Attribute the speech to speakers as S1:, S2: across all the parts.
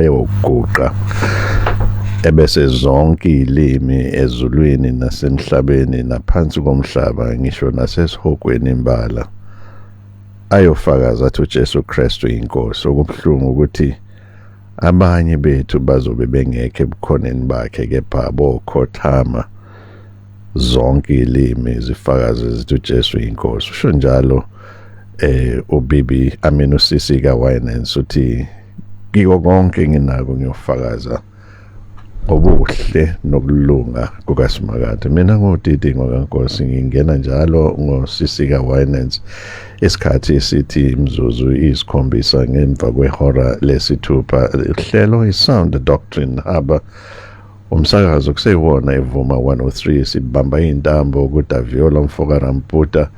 S1: Eyokuguqa ebese zonke izilimi ezulwini nasemhlabeni naphansi komhlaba ngisho nasesihogweni imbala ayofakaza athi uJesu Kristu inkosi. Okubuhlungu ukuthi abanye bethu bazobe bengekho ebukhoneni bakhe, kepha bokhothama zonke izilimi zifakaze zithi uJesu inkosi. Usho njalo uBibi Aminu Sisi kaWinans uthi kiko konke nginako ngiyofakaza ngobuhle nokulunga kukaSimakade. Mina nguDidi ngokaNkosi, ngingena njalo ngoSisi kaWinans isikhathi esithi imizuzu 7 ngemva kwehora 6. Uhlelo iSound Doctrine Hub, umsakazo kuseyiwona Ivuma 103. Sibamba intambo kuDaviola mfoka Ramputa,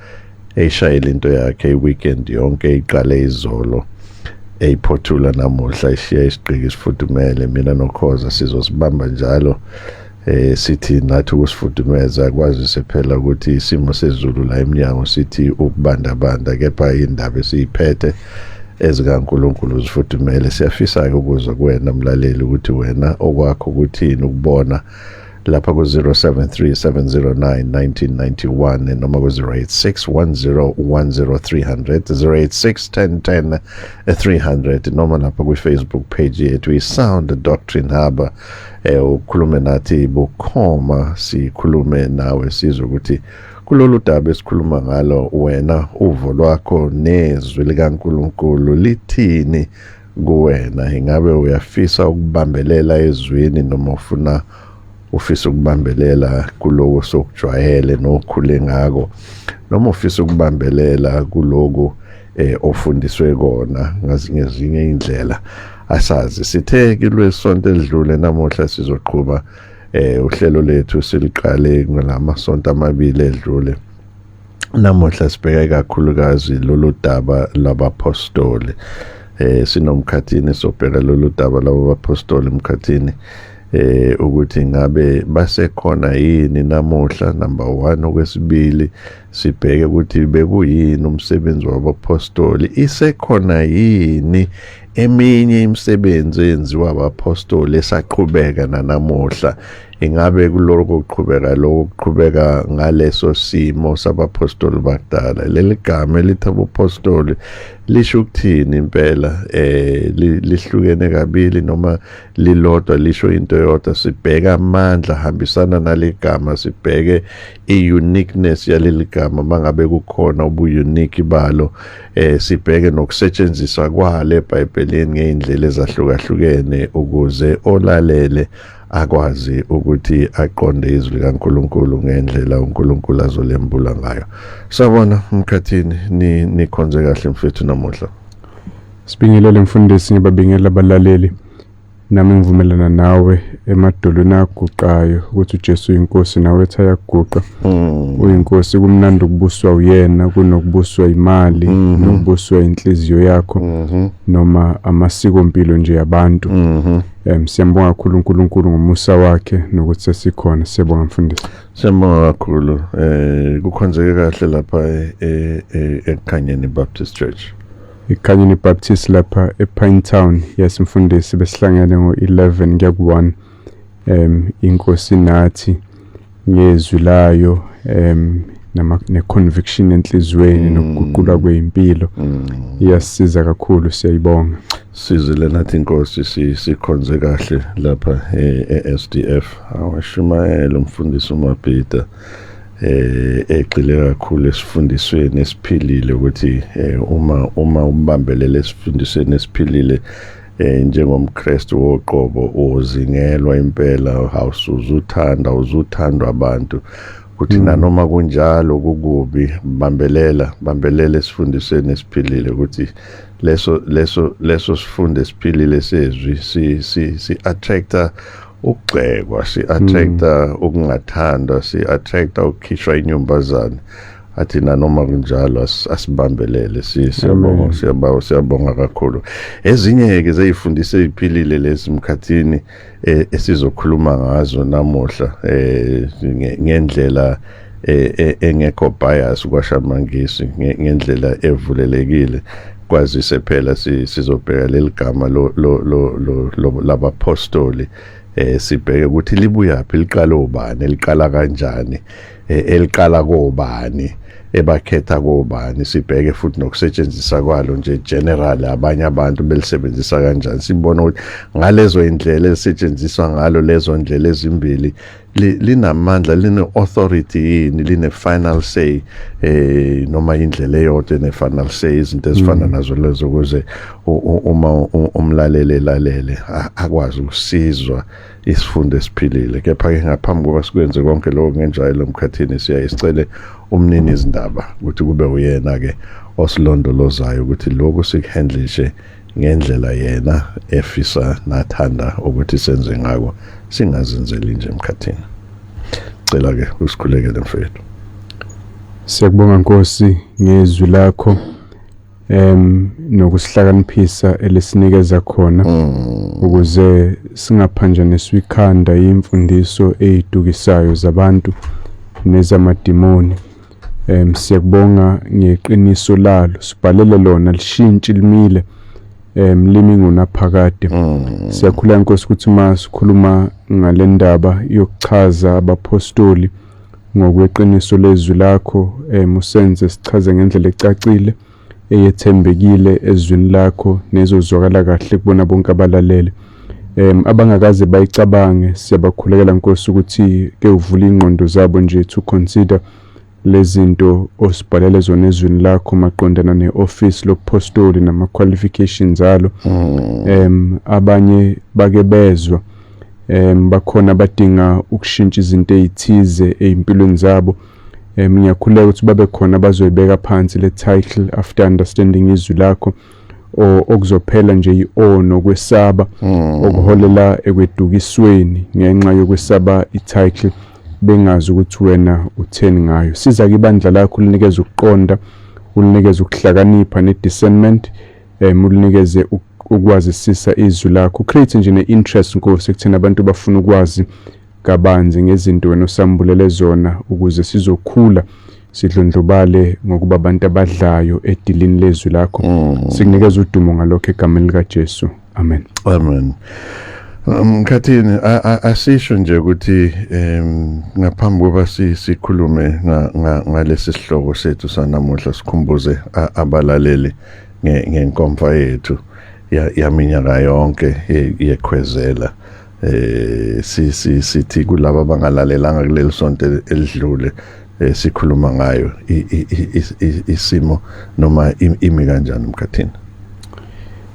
S1: eyishayela into yakhe iweekend yonke, iqale izolo eyiphothula namuhla, ishiya isigqiki sifudumele. Mina noKhoza sizosibamba njalo, sithi nathi ukusifudumeza, kwazise phela ukuthi isimo sezulu la eminyango sithi ukubandabanda, kepha indaba esiyiphethe ezikaNkulunkulu zifudumele. Siyafisa-ke ukuzwa kuwena mlaleli ukuthi wena okwakho kuthini ukubona lapha ku-073 709 1991 noma ku-086 10 10 300, 086 10 10 300, noma lapha kwi-Facebook page yethu i-Sound Doctrine Hub, ukhulume nathi bukhoma, sikhulume nawe, sizwe ukuthi kulolu daba esikhuluma ngalo wena uvo lwakho nezwi likaNkulunkulu lithini kuwena. Ingabe uyafisa ukubambelela ezwini noma ufuna ufisa ukubambelela kuloko sokujwayele nokhule ngako, noma ufisa ukubambelela kuloku ofundiswe kona ngezinye indlela? Asazi, sithe kulwesonto elidlule namuhla sizoqhuba uhlelo lethu siliqale ngalamasonto amabili edlule. Namuhla sibheka kakhulukazi lolu daba lwabapostoli. Sinomkhathini, sobheka lolu daba lwabapostoli emkhathini, ukuthi ngabe basekhona yini namuhla, number 1. Okwesibili sibheke ukuthi bekuyini umsebenzi wabapostoli, isekhona yini eminye imisebenzi eyenziwa abapostoli esaqhubeka nanamuhla. Ingabe kuloko kuqhubeka lokho kuqhubeka ngaleso simo sabapostoli bakudala? Leli gama elithi abapostoli lisho ukuthini impela? Lihlukene kabili noma lilodwa lisho into eyodwa? Sibheka amandla hambisana nalegama, sibheke i-uniqueness yaleli gama mangabe kukhona ubu-unique balo, sibheke nokusetshenziswa kwalo eBhayibhelini ngey'ndlela ezahlukahlukene ukuze olalele akwazi ukuthi aqonde izwi likaNkulunkulu ngendlela uNkulunkulu azolembula ngayo. Sabona mkhathini, ni nikhonze kahle mfethu namuhla.
S2: Sibingelele mfundisi, ngibabingelela abalaleli. Nami ngivumelana nawe emadolweni aguqayo ukuthi uJesu uyinkosi, nawe ethi ayaguqa. Uyinkosi, kumnandi ukubuswa uyena kunokubuswa imali, nokubuswa inhliziyo yakho noma amasiko mpilo nje yabantu. Siyambonga kakhulu uNkulunkulu ngomusa wakhe nokuthi sesikhona. Siyabonga mfundisi.
S1: Siyabonga kakhulu. Kukhonzeke kahle lapha eKhanyeni Baptist Church?
S2: Ikhanyeni Baptist lapha ePine Town. Yes mfundisi, besihlangene ngo-11 kuya ku-1. Inkosi nathi ngezwi layo nama ne-conviction enhliziyweni nokuguqulwa kwempilo. Iyasisiza kakhulu, siyayibonga.
S1: Sizile nathi inkosi, sikhonze kahle lapha e-SDF. Awashumayela umfundisi uMabhida, egxile kakhulu esifundisweni esiphilile, ukuthi uma umbambelele esifundisweni esiphilile njengomKristu woqobo uzingelwa impela, awusuze uthanda uzuthandwa abantu, kuthi nanoma kunjalo kukubi, bambelela, bambelela esifundisweni esiphilile, ukuthi leso sifundo esiphilile sezwi si attracta ukugxekwa, si attracta ukungathandwa, si attracta ukukhishwa inyumbazane. Athi nanoma kunjalo asibambelele. Siyabonga.
S2: Amen.
S1: Siyabonga, siyabonga kakhulu. Ezinye ke zeyifundise eziphilile lezi mkhathini esizokhuluma ngazo namuhla, ngendlela engekho bias kwashamangisi, ngendlela evulelekile. Kwazise phela sizobheka leli gama lo lo lo labapostoli, sibheke ukuthi libuyaphi, liqala obani, liqala kanjani, eliqala kobani, ebakhetha kobani. Sibheke futhi nokusetshenziswa kwalo nje general, abanye abantu belisebenzisa kanjani, sibone ukuthi ngalezo indlela elisetshenziswa ngalo, lezo ndlela ezimbili, linamandla, line authority yini, line final say, noma indlela eyodwa ene final say, izinto ezifana nazo lezo, ukuze uma umlaleli lalele akwazi ukusizwa isifundo esiphilile. Kepha ke ngaphambi kokuba sikwenze konke lokho, ngenjwayelo emkhathini siyaye sicele umnini izindaba ukuthi kube uyena ke osilondolozayo, ukuthi lokhu sikuhandlishe ngendlela yena efisa nathanda ukuthi senze ngako, singazenzeli nje emkhathini. Cela ke usikhulekele, mfethu.
S2: Siyakubonga Nkosi ngezwi lakho nokusihlakaniphisa elisinikeza khona ukuze singaphanjaniswa ikhanda imfundiso ezidukisayo zabantu nezamadimoni. Siyakubonga ngeqiniso lalo, sibhalele lona, lishintshi limile, limi ngunaphakade. Siyakhula Nkosi ukuthi uma sikhuluma ngale ndaba yokuchaza abapostoli ngokweqiniso lezwi lakho, usenze sichaze ngendlela ecacile, eyethembekile ezwini lakho, nezozwakala kahle kubona bonke abalalele. Abangakaze bayicabange, siyabakhulekela Nkosi ukuthi ke uvule ingqondo zabo nje to consider lezinto osibhalele zona ezwini lakho maqondana neoffice lobupostoli nama qualifications alo. Abanye bake bezwa, bakhona abadinga ukushintsha izinto ezithize ezimpilweni zabo. Ngiyakhuleka ukuthi babe khona abazoyibeka phansi le title after understanding izwi lakho, o okuzophela nje i-o nokwesaba okuholela ekwedukisweni ngenxa yokwesaba i-title, bengazi ukuthi wena utheni ngayo. Siza ke ibandla lakho, ulinikeze ukuqonda, ulinikeze ukuhlakanipha ne-discernment, ulinikeze ukwazisisa izwi lakho. Create nje ne-interest Nkosi ekutheni abantu bafuna ukwazi kabanzi ngezinto wena osambulele zona, ukuze sizokhula sidlondlobale ngokuba abantu abadlayo edilini lezwi lakho. Sikunikeza udumo ngalokho egameni likaJesu, amen.
S1: Amen. Mkhathini, asisho nje ukuthi ngaphambi kokuba sikhulume ngalesi sihloko sethu sanamuhla, sikhumbuze abalaleli ngenkomfa yethu yaminyaka yonke yekhwezela. Si si sithi kulabo abangalalelanga kuleli sonto elidlule, sikhuluma ngayo, isimo noma imi kanjani, mkhathini?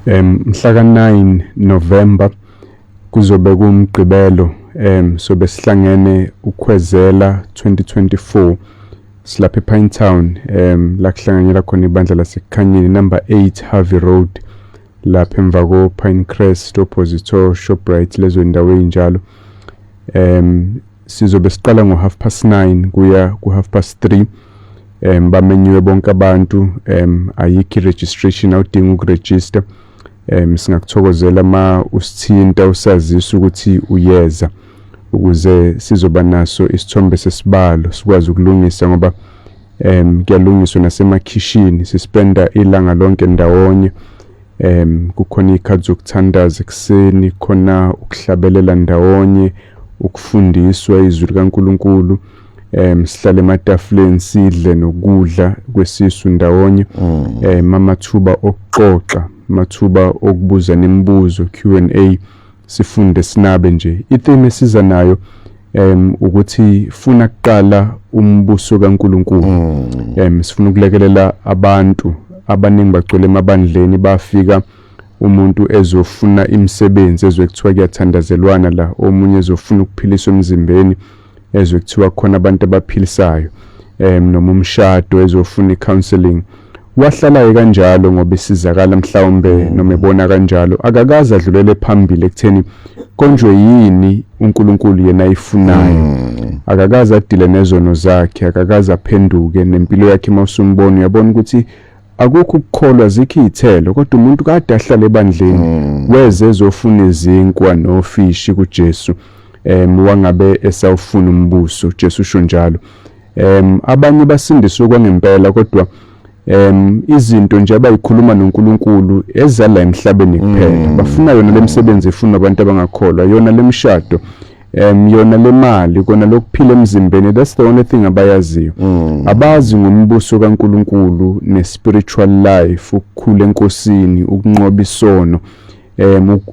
S2: Mhla ka-9 November kuzobe kumgqibelo, sobe sihlangene ukhwezela 2024, silapha ePinetown, la kuhlanganyela khona ibandla laseKukhanyeni, number 8 Harvey Road, lapha emva ko Pinecrest, opposite o Shoprite, lezo indawo ezinjalo. Sizobe siqala ngo 9:30 kuya ku 3:30. Bamenyiwe bonke abantu. Ayikho registration, awudingi ukuregister. Singakuthokozela ma usithinta, usazisa ukuthi uyeza, ukuze sizoba naso isithombe sesibalo, sikwazi ukulungisa, ngoba kuyalungiswa nasemakhishini. Sispenda ilanga lonke ndawonye. Kukhona izikhathi zokuthandaza ekuseni, khona ukuhlabelela ndawonye, ukufundiswa izwi likaNkuluNkulu, sihlale ematafuleni, sidle nokudla kwesisu ndawonye, amathuba okuxoxa, amathuba okubuza nemibuzo, Q&A, sifunde sinabe nje. Itheme esiza nayo ukuthi funa kuqala umbuso kaNkuluNkulu. Sifuna ukulekelela abantu abaningi bagcwele emabandleni, bafika umuntu ezofuna imisebenzi, ezwe kuthiwa kuyathandazelwana la, omunye ezofuna ukuphiliswa emzimbeni, ezwe kuthiwa khona abantu abaphilisayo, noma umshado, ezofuna icounseling, wahlala kanjalo ngoba isizakala mhlawumbe noma ebona kanjalo, akakaze adlulele phambili ekutheni konjwe yini uNkulunkulu yena ayifunayo. Akakaze adile nezono zakhe, akakaze aphenduke nempilo yakhe. Mawusumbona, uyabona ukuthi akukho ukukholwa, zikho izithelo, kodwa umuntu kade ahlale ebandleni, weze ezofuna izinkwa nofishi kuJesu, wangabe esawufuna umbuso. Jesu usho njalo. Abanye basindiswe kwangempela, kodwa Izinto nje abayikhuluma noNkulunkulu ezala emhlabeni kuphela. Bafuna yona lemsebenzi ifuna abantu abangakholwa, yona lemshado, yona lemali, kona lokuphila emzimbeni. That's the only thing abayaziyo. Abazi ngombuso kaNkulunkulu ne-spiritual life, ukukhula enkosini, ukunqoba isono,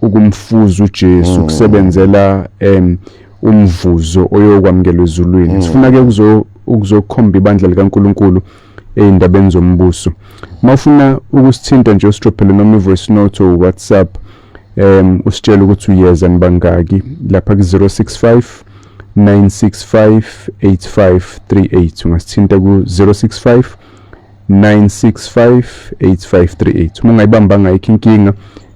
S2: ukumfuza uJesu, ukusebenzela umvuzo oyokwamukela ezulwini. Sifuna ke ukuzokhomba ibandla likaNkulunkulu ey'ndabeni zombuso. Mawufuna ukusithinta nje, usidrophele noma i-voice note or WhatsApp, usitshele ukuthi uyeza, nibangaki, lapha ku-065 965 8538. Ungasithinta ku-065 965 8538. Uma ungayibambanga, ayikho inkinga,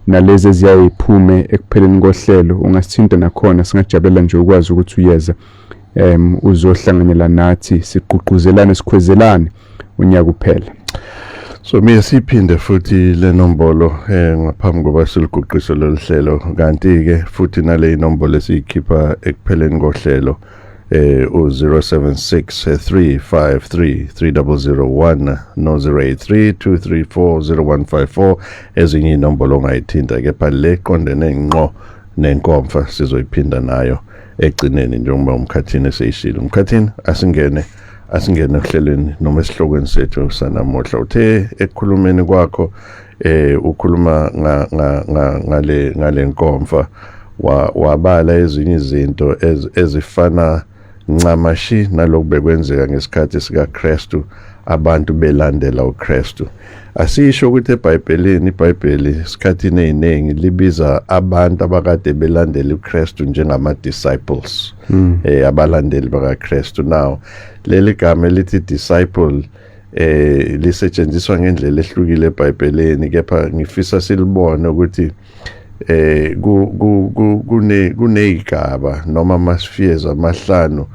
S2: nalezi eziyaye iphume ekupheleni kohlelo ungasithinta nakhona. Singajabulela nje ukwazi ukuthi uyeza, uzohlanganyela nathi, siqhuquzelane, sikhwezelane unyaka uphela.
S1: So miye siphinde futhi le nombolo ngaphambi koba siliguqise lolu hlelo, kanti ke futhi nale inombolo esiyikhipha ekupheleni kohlelo, u-076 353 3001 no 083 234 0154, ezinye inombolo ongayithinta, kepha le qondene ngqo nenkomfa sizoyiphinda nayo egcineni, njengoba uMkhathini eseyishilo. Umkhathini, asingene ohlelweni noma esihlokweni sethu sanamuhla. Uthe ekukhulumeni kwakho, ukhuluma ngale nkomfa, wabala ezinye izinto ezifana ncamashi naloku bekwenzeka ngesikhathi sikaKristu, abantu belandela uKristu. Asisho ukuthi eBhayibhelini, iBhayibheli isikhathini eziningi libiza abantu abakade belandela uKristu njengama disciples, abalandeli bakaKristu. Now leli gama elithi disciple lisetshenziswa ngendlela ehlukile eBhayibhelini, kepha ngifisa silibone ukuthi ku ku kune kunezigaba noma ama spheres amahlanu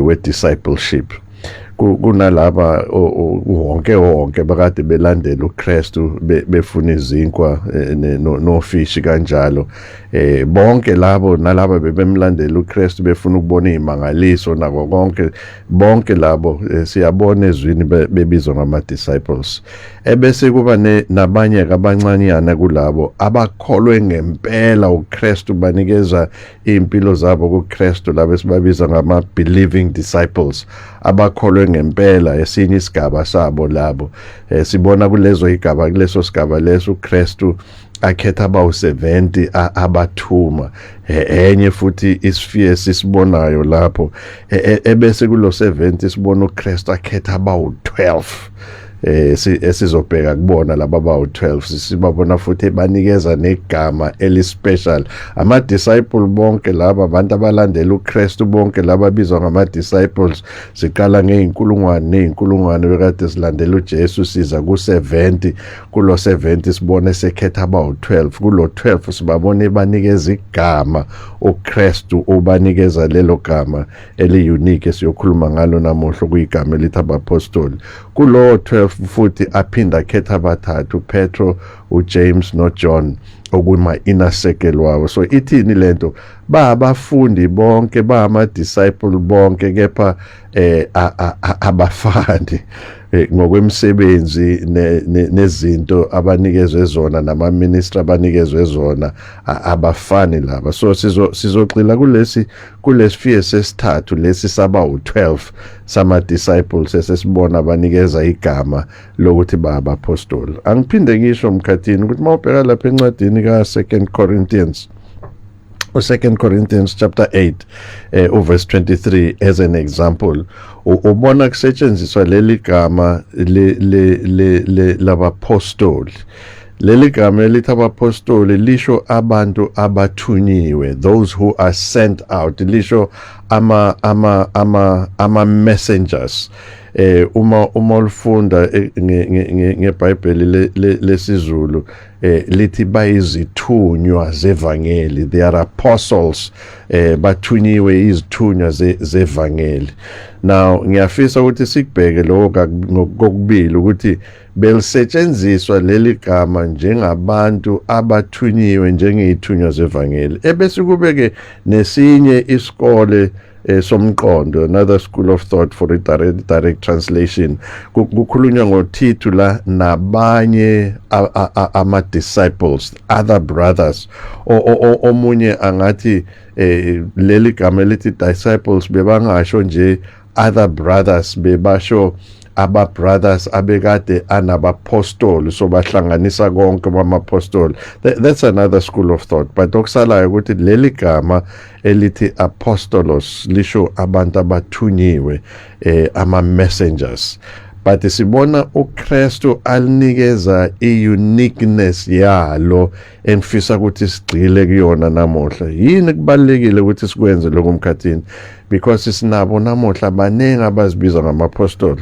S1: we discipleship. Kunalaba wonke wonke bakade belandela uKristu, befuna izinkwa nofishi kanjalo, bonke labo, nalaba bebemlandela uKristu befuna ukubona izimangaliso nako konke, bonke labo siyabona ezwini bebizwa ngama disciples. Ebese kuba nabanye abancanyana kulabo abakholwe ngempela uKristu, banikeza impilo zabo kuKristu, labo esibabiza ngama believing disciples, abakholwe ngempela, esinye isigaba sabo labo. Sibona kulezo igaba, kuleso sigaba leso uKristu akhetha abawu-70, abathuma. Enye futhi isphere sisibonayo lapho, ebese kulo 70 sibona uKristu akhetha abawu-12, esizobheka kubona laba abawu-12. Sibabona futhi banikeza negama eli-special, ama disciple bonke laba, abantu abalandela uKristu bonke laba bizwa ngama disciples. Siqala ngeyinkulungwane neyinkulungwane bekade silandela uJesu, siza ku-70. Kulo 70 sibone sekhetha abawu-12. Kulo 12 sibabone banikeza igama, uKristu ubanikeza lelo gama eli-unique esiyokhuluma ngalo namuhla, kuyigama elithi abapostoli. Kulo 12 futhi aphinda akhetha abathathu, Petro, uJames noJohn, okuma inner circle wabo. So ithini lento? Ba abafundi bonke, ba ama disciple bonke, kepha abafani ngokwemisebenzi nezinto abanikezwe zona, nama ministry abanikezwe zona, abafani laba. So sizoxila kulesi sesithathu lesi saba u12 sama disciples esesibona banikeza igama lokuthi ba abapostoli. Angiphinde ngisho, Mkhathini, ukuthi mawubheka lapha encwadini ka 2 Corinthians, u2 Corinthians chapter 8 uverse 23 as an example, ubona kusetshenziswa leli gama le le le labapostoli. Leli gama elithi abapostoli lisho abantu abathunyiwe, those who are sent out, lisho ama messengers. Uma ulifunda ngeBhayibheli lesiZulu, lithi bayizithunywa zevangeli, they are apostles, bathunyiwe, izithunywa zevangeli. Now ngiyafisa ukuthi sikubheke lokho kokubili, ukuthi belisetshenziswa leli gama njengabantu abathunyiwe, njengezithunywa zevangeli, ebese kube ke nesinye isikole. somqondo, another school of thought for direct translation. Kukhulunywa ngoThithu la nabanye ama disciples, other brothers. Omunye angathi leli gama elithi disciples bebangasho nje other brothers, bebasho aba brothers abekade anabapostoli, so bahlanganisa konke bamapostoli. That's another school of thought, but okusalayo ukuthi leli gama elithi apostolos lisho abantu abathunyiwe, ama messengers. But sibona uKristu alinikeza i-uniqueness yalo engifisa ukuthi sigxile kuyona namuhla. Yini kubalekile ukuthi sikwenze lokho umkhathini? Because sinabo namuhla abaningi abazibiza ngamapostoli,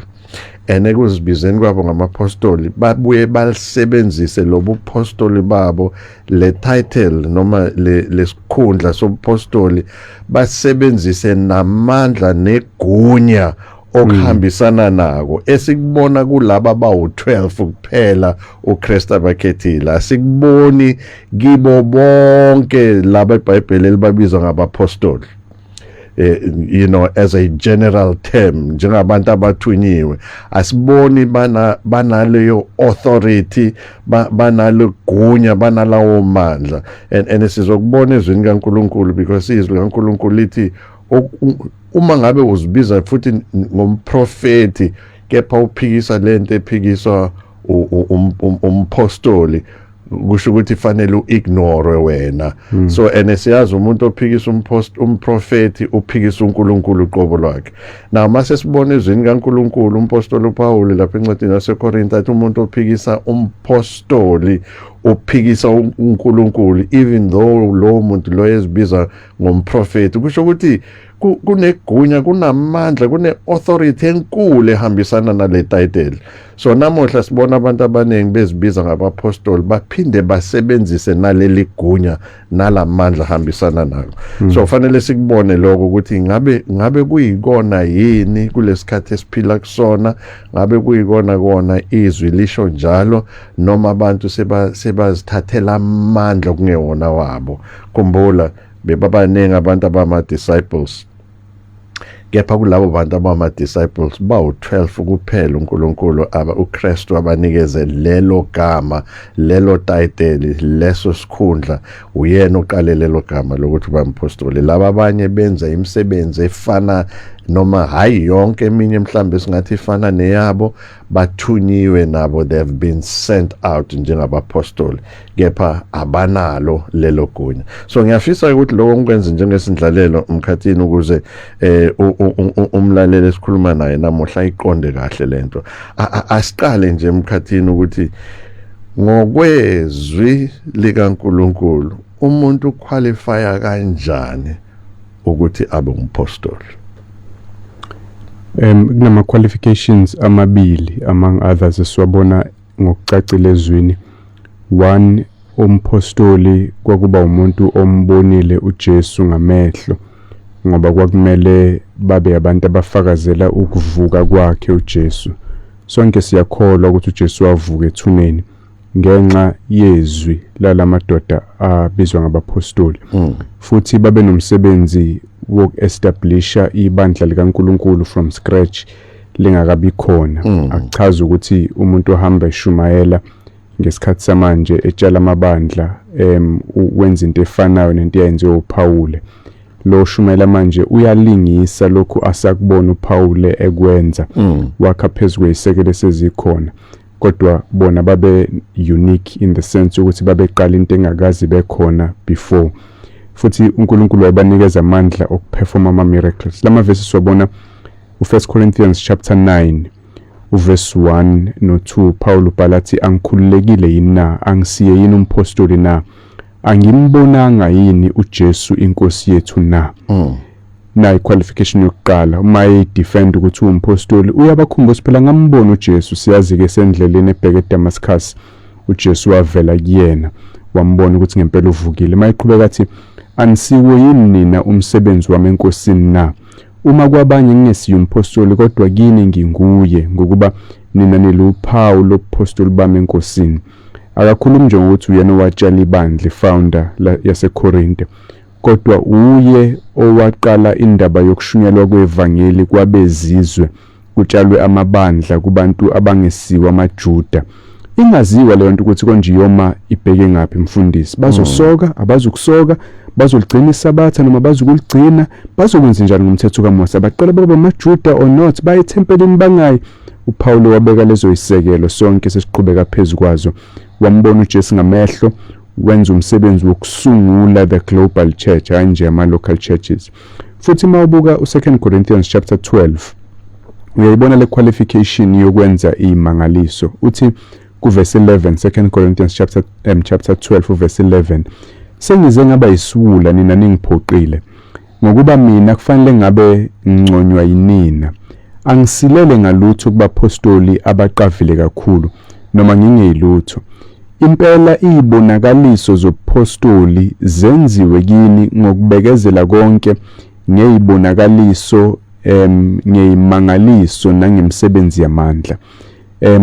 S1: and ekuzibizeni kwabo ngamapostoli babuye balisebenzise lobupostoli babo, le title noma lesikhundla sobupostoli, basebenzise namandla negunya okuhambisana nako esikubona kulaba bawu12 kuphela uKristu abakhethile. Asikuboni kibo bonke laba iBhayibheli elibabiza ngabapostoli, you know, as a general term, njengabantu abathunyiwe. Asiboni banaleyo authority, banalo gunya, banalawo mandla, and sizokubona ezwini kaNkuluNkulu, because izwi kaNkuluNkulu lithi uma ngabe uzibiza futhi ngomprofeti kepha uphikisa lento ephikiswa umpostoli, kusho ukuthi fanele uignore wena. So and siyazi umuntu ophikisa umprofeti uphikisa uNkulunkulu uqobo lwakhe. Now mase sibona ezwini kaNkulunkulu umpostoli uPaul lapha encwadini yaseKorinte athi umuntu ophikisa umpostoli uphikisa uNkulunkulu, even though lo muntu lo ezibiza ngomprofeti. Kusho ukuthi kunegunya, kunamandla, kune authority enkulu ehambisana nale title. So namuhla sibona abantu abaningi bezibiza ngabapostoli baphinde basebenzise naleli gunya nalamandla hambisana nako. So fanele sikubone lokho ukuthi ngabe kuyikona yini kulesikhathi esiphila kusona, ngabe kuyikona kona izwi lisho njalo, noma abantu sebazithathela amandla kungewona wabo. Khumbula bebabaningi abantu abama disciples, kepha kulabo bantu abama disciples bawu12 kuphela uNkulunkulu uKristu abanikeze lelo gama, lelo title, leso sikhundla. Uyena oqale lelo gama lokuthi bampostoli. Laba abanye benza imisebenzi efana noma hayi yonke eminye mhlambe singathi ifana neyabo, bathunyiwe nabo, they have been sent out njengabapostoli, kepha abanalo lelo gunya. So ngiyafisa ukuthi lokho ngikwenze njengesindlalelo umkhathini ukuze umlaleli esikhuluma naye namuhla ayiqonde kahle lento. Asiqale nje emkhathini ukuthi ngokwezwi likaNkuluNkulu umuntu uqualifya kanjani ukuthi abe umpostoli?
S2: Kunama qualifications amabili among others esiwabona ngokucacile ezwini. One, umpostoli kwakuba umuntu ombonile uJesu ngamehlo, ngoba kwakumele babe abantu abafakazela ukuvuka kwakhe uJesu. Sonke siyakholwa ukuthi uJesu wavuka ethuneni ngenxa yezwi lalamadoda abizwa ngabapostoli. Futhi babe nomsebenzi wokuestablisha ibandla likaNkuluNkulu from scratch lingakabi khona. Akuchaza ukuthi umuntu ohamba eshumayela ngesikhathi samanje etshala amabandla wenza into efanayo nento eyenziwe uPaul. Lo shumayela manje uyalingisa lokhu asakubona uPaul ekwenza, wakha phezulu kwezisekelo sezikhona, kodwa bona babe unique in the sense ukuthi babeqala into engakazi bekhona before. Futhi uNkulunkulu wabanikeza amandla okuperform ama miracles. Lama verses siwabona u1 Corinthians chapter 9 uverse 1 no 2. Paul ubhala athi, angikhululekile yini na? Angisiye yini umpostoli na? Angimbonanga yini uJesu inkosi yethu na? Nayi qualification yokuqala, uma eyidefend ukuthi umpostoli uyabakhumbuza phela ngambona uJesu. Siyazi ke sendleleni ebheke eDamascus uJesu wavela kuyena, wambona ukuthi ngempela uvukile. Mayiqhubeka athi, anisiwo yini nina umsebenzi wami enkosini na? Uma kwabanye ngingesiyo umpostoli, kodwa kini nginguye, ngokuba nina niluphawu lobupostoli bami enkosini. Akakhulumi nje ngokuthi uyena owatshala ibandla, founder yaseKorinte. Kodwa uye owaqala indaba yokushunyelwa kwevangeli kwabezizwe, kutshalwe amabandla kubantu abangesiwo amaJuda. Ingaziwa leyo nto ukuthi konje iyoma ibheke ngaphi, mfundisi. Bazosoka, abazukusoka, bazoligcina isabatha noma bazukuligcina, bazokwenza njani ngomthetho kaMose, abaqala babe amaJuda or not, baye ethempelini bangayi. UPawulo wabeka lezo yisekelo, sonke sesiqhubeka phezu kwazo. Wambona uJesu ngamehlo, wenza umsebenzi wokusungula the global church, hayi nje ama-local churches. Futhi uma ubuka u-2 Corinthians chapter 12, uyayibona le qualification yokwenza imangaliso. Uthi kuverse 11, 2 Corinthians chapter 12 verse 11, "Sengize ngaba yisiwula, nina ningiphoqile, ngokuba mina kufanele ngabe nginconywa yinina. Angisilele ngalutho kubapostoli abaqavile kakhulu, noma ngingeyilutho. Impela izibonakaliso zobupostoli zenziwe kini ngokubekezela konke, ngezibonakaliso, ngeyimangaliso nangemsebenzi yamandla."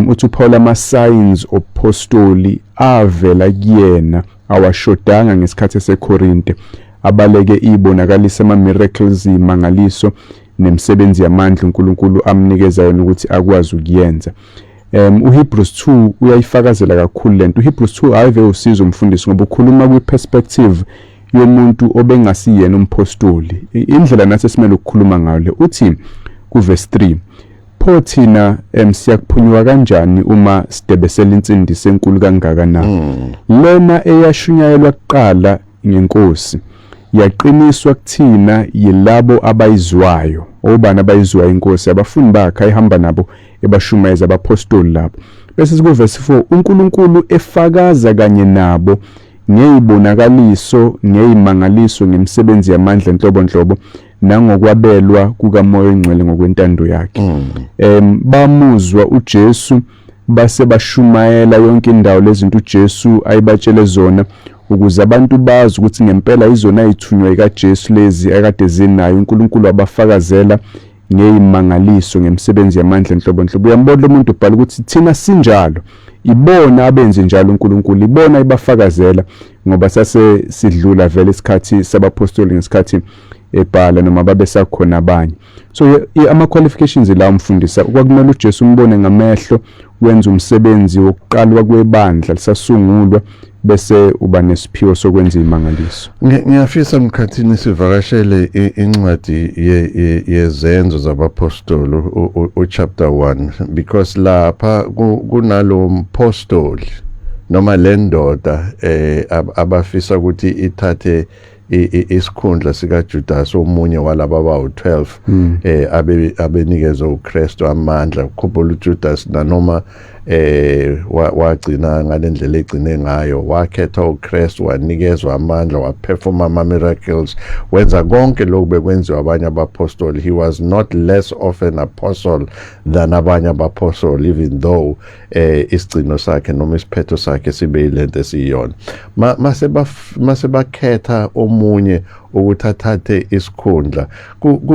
S2: Uthi uPaul ama signs opostoli avela kuyena awashodanga ngesikhathi eseKorinte. Abaleke ibonakaliso, ama miracles, imangaliso nemisebenzi yamandla uNkulunkulu amnikeza yona ukuthi akwazi ukuyenza. uHebrews 2 uyayifakazela kakhulu lento. uHebrews 2 ayive usizo, umfundisi, ngoba ukhuluma kwi-perspective yomuntu obengasiyena umpostoli, indlela nathi esimele ukukhuluma ngayo le. Uthi kuverse 3, "Pho thina siyakuphunyuka kanjani uma sidebesela insindiso enkulu kangaka na, lena eyashunyayelwa kuqala ngenkosi, yaqiniswa kuthina yilabo abayizwayo?" Obani abayizwayo inkosi? Abafundi bakhe ayihamba nabo, ebashumayeza, abapostoli labo. Bese sikuverse 4, "uNkulunkulu efakaza kanye nabo ngeyibonakaliso, ngeyimangaliso, ngemisebenzi yamandla enhlobonhlobo, nangokwabelwa kukaMoya oNgcwele ngokwentando yakhe." Bamuzwa uJesu, base bashumayela yonke indawo lezinto uJesu ayibatshele zona, ukuze abantu bazi ukuthi ngempela izona ezithunywa kaJesu lezi akade zinayo. uNkulunkulu abafakazela ngeyimangaliso, ngemisebenzi yamandla enhlobonhlobo. Uyambona lo muntu ubhala ukuthi thina sinjalo, ibona abenze njalo uNkulunkulu, ibona ibafakazela, ngoba sase sidlula vele isikhathi sabapostoli ngesikhathi ebhala, noma babesakhona abanye. So ama qualifications la, umfundisa, kwakumele uJesu umbone ngamehlo, wenza umsebenzi wokuqalwa kwebandla lisasungulwa, bese uba nesiphiwo sokwenza imangaliso.
S1: Ngiyafisa, Mkhathini, sivakashele incwadi yezenzo zabapostoli, u-chapter 1, because lapha kunalo mpostoli noma le ndoda abafisa ukuthi ithathe isikhundla sika Judas, omunye walaba abawu12 abe abenikezwe uKristu amandla. Ukhumbula uJudas, nanoma wagcina ngalendlela egcine ngayo, wakhetha uKristu, wanikezwa amandla, waperform ama miracles, wenza konke lokhu bekwenziwa abanye abapostoli. He was not less of an apostle than abanye abapostle, even though isigcino sakhe noma isiphetho sakhe sibe yilento esiyiyona. Mase mase bakhetha omunye ukuthi athathe isikhundla,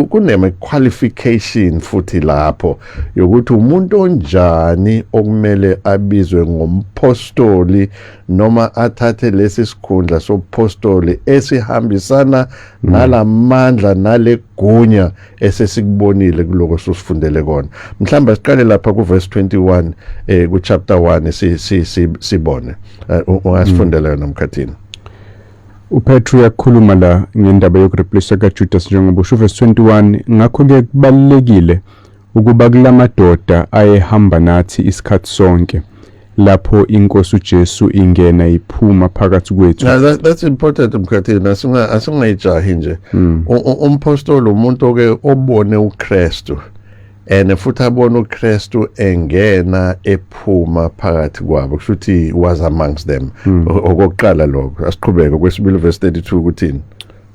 S1: kuneme qualification futhi lapho yokuthi umuntu onjani okumele abizwe ngompostoli noma athathe lesi sikhundla sobupostoli esihambisana nalamandla nalegunya esesikubonile kuloko sosifundele kona. Mhlawumbe siqale lapha ku verse 21 ku chapter 1, si sibone. Ungasifundela yona, Mkhathini?
S2: uPetru uyakhuluma la ngendaba yokureplace kaJudas, njengoba usho, verse 21, "Ngakho-ke kubalulekile ukuba kulamadoda ayehamba nathi isikhathi sonke lapho inkosi uJesu ingena iphuma phakathi kwethu."
S1: Now that's important, Mkhathini, asingayijahi nje. Umpostoli umuntu oke obone uKristu and futhi abone uKristu engena ephuma phakathi kwabo, kusho ukuthi was amongst them. Okokuqala lokho. Asiqhubeke kwesibili, verse 32, ukuthini?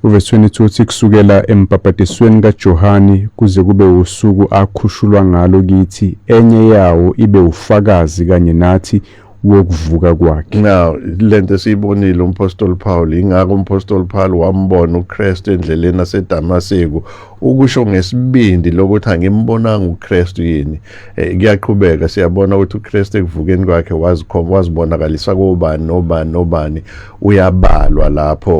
S2: Uverse 22 uthi, "Kusukela embhabhadisweni kaJohani kuze kube usuku akhushulwa ngalo kithi, enye yawo ibe ufakazi kanye nathi wokuvuka kwakhe.
S1: Now lento esiyibonile umpostoli Paul, ingako umpostoli Paul wambona uKristu endleleni aseDamaseko, ukusho ngesibindi lokuthi angimbonanga uKristu yini. Kuyaqhubeka siyabona ukuthi uKristu ekuvukeni kwakhe wazikhomba, wazibonakalisa kobani nobani nobani. Uyabalwa lapho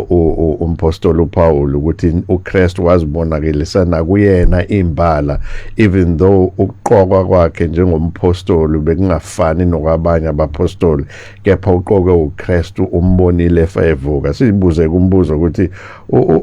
S1: umpostoli uPaul ukuthi uKristu wazibonakalisa nakuyena imbala, even though ukuqokwa kwakhe njengompostoli bekungafani nokwabanye abapostoli, kepha uqokwe uKristu, umbonile evuka. Sibuze kumbuzo ukuthi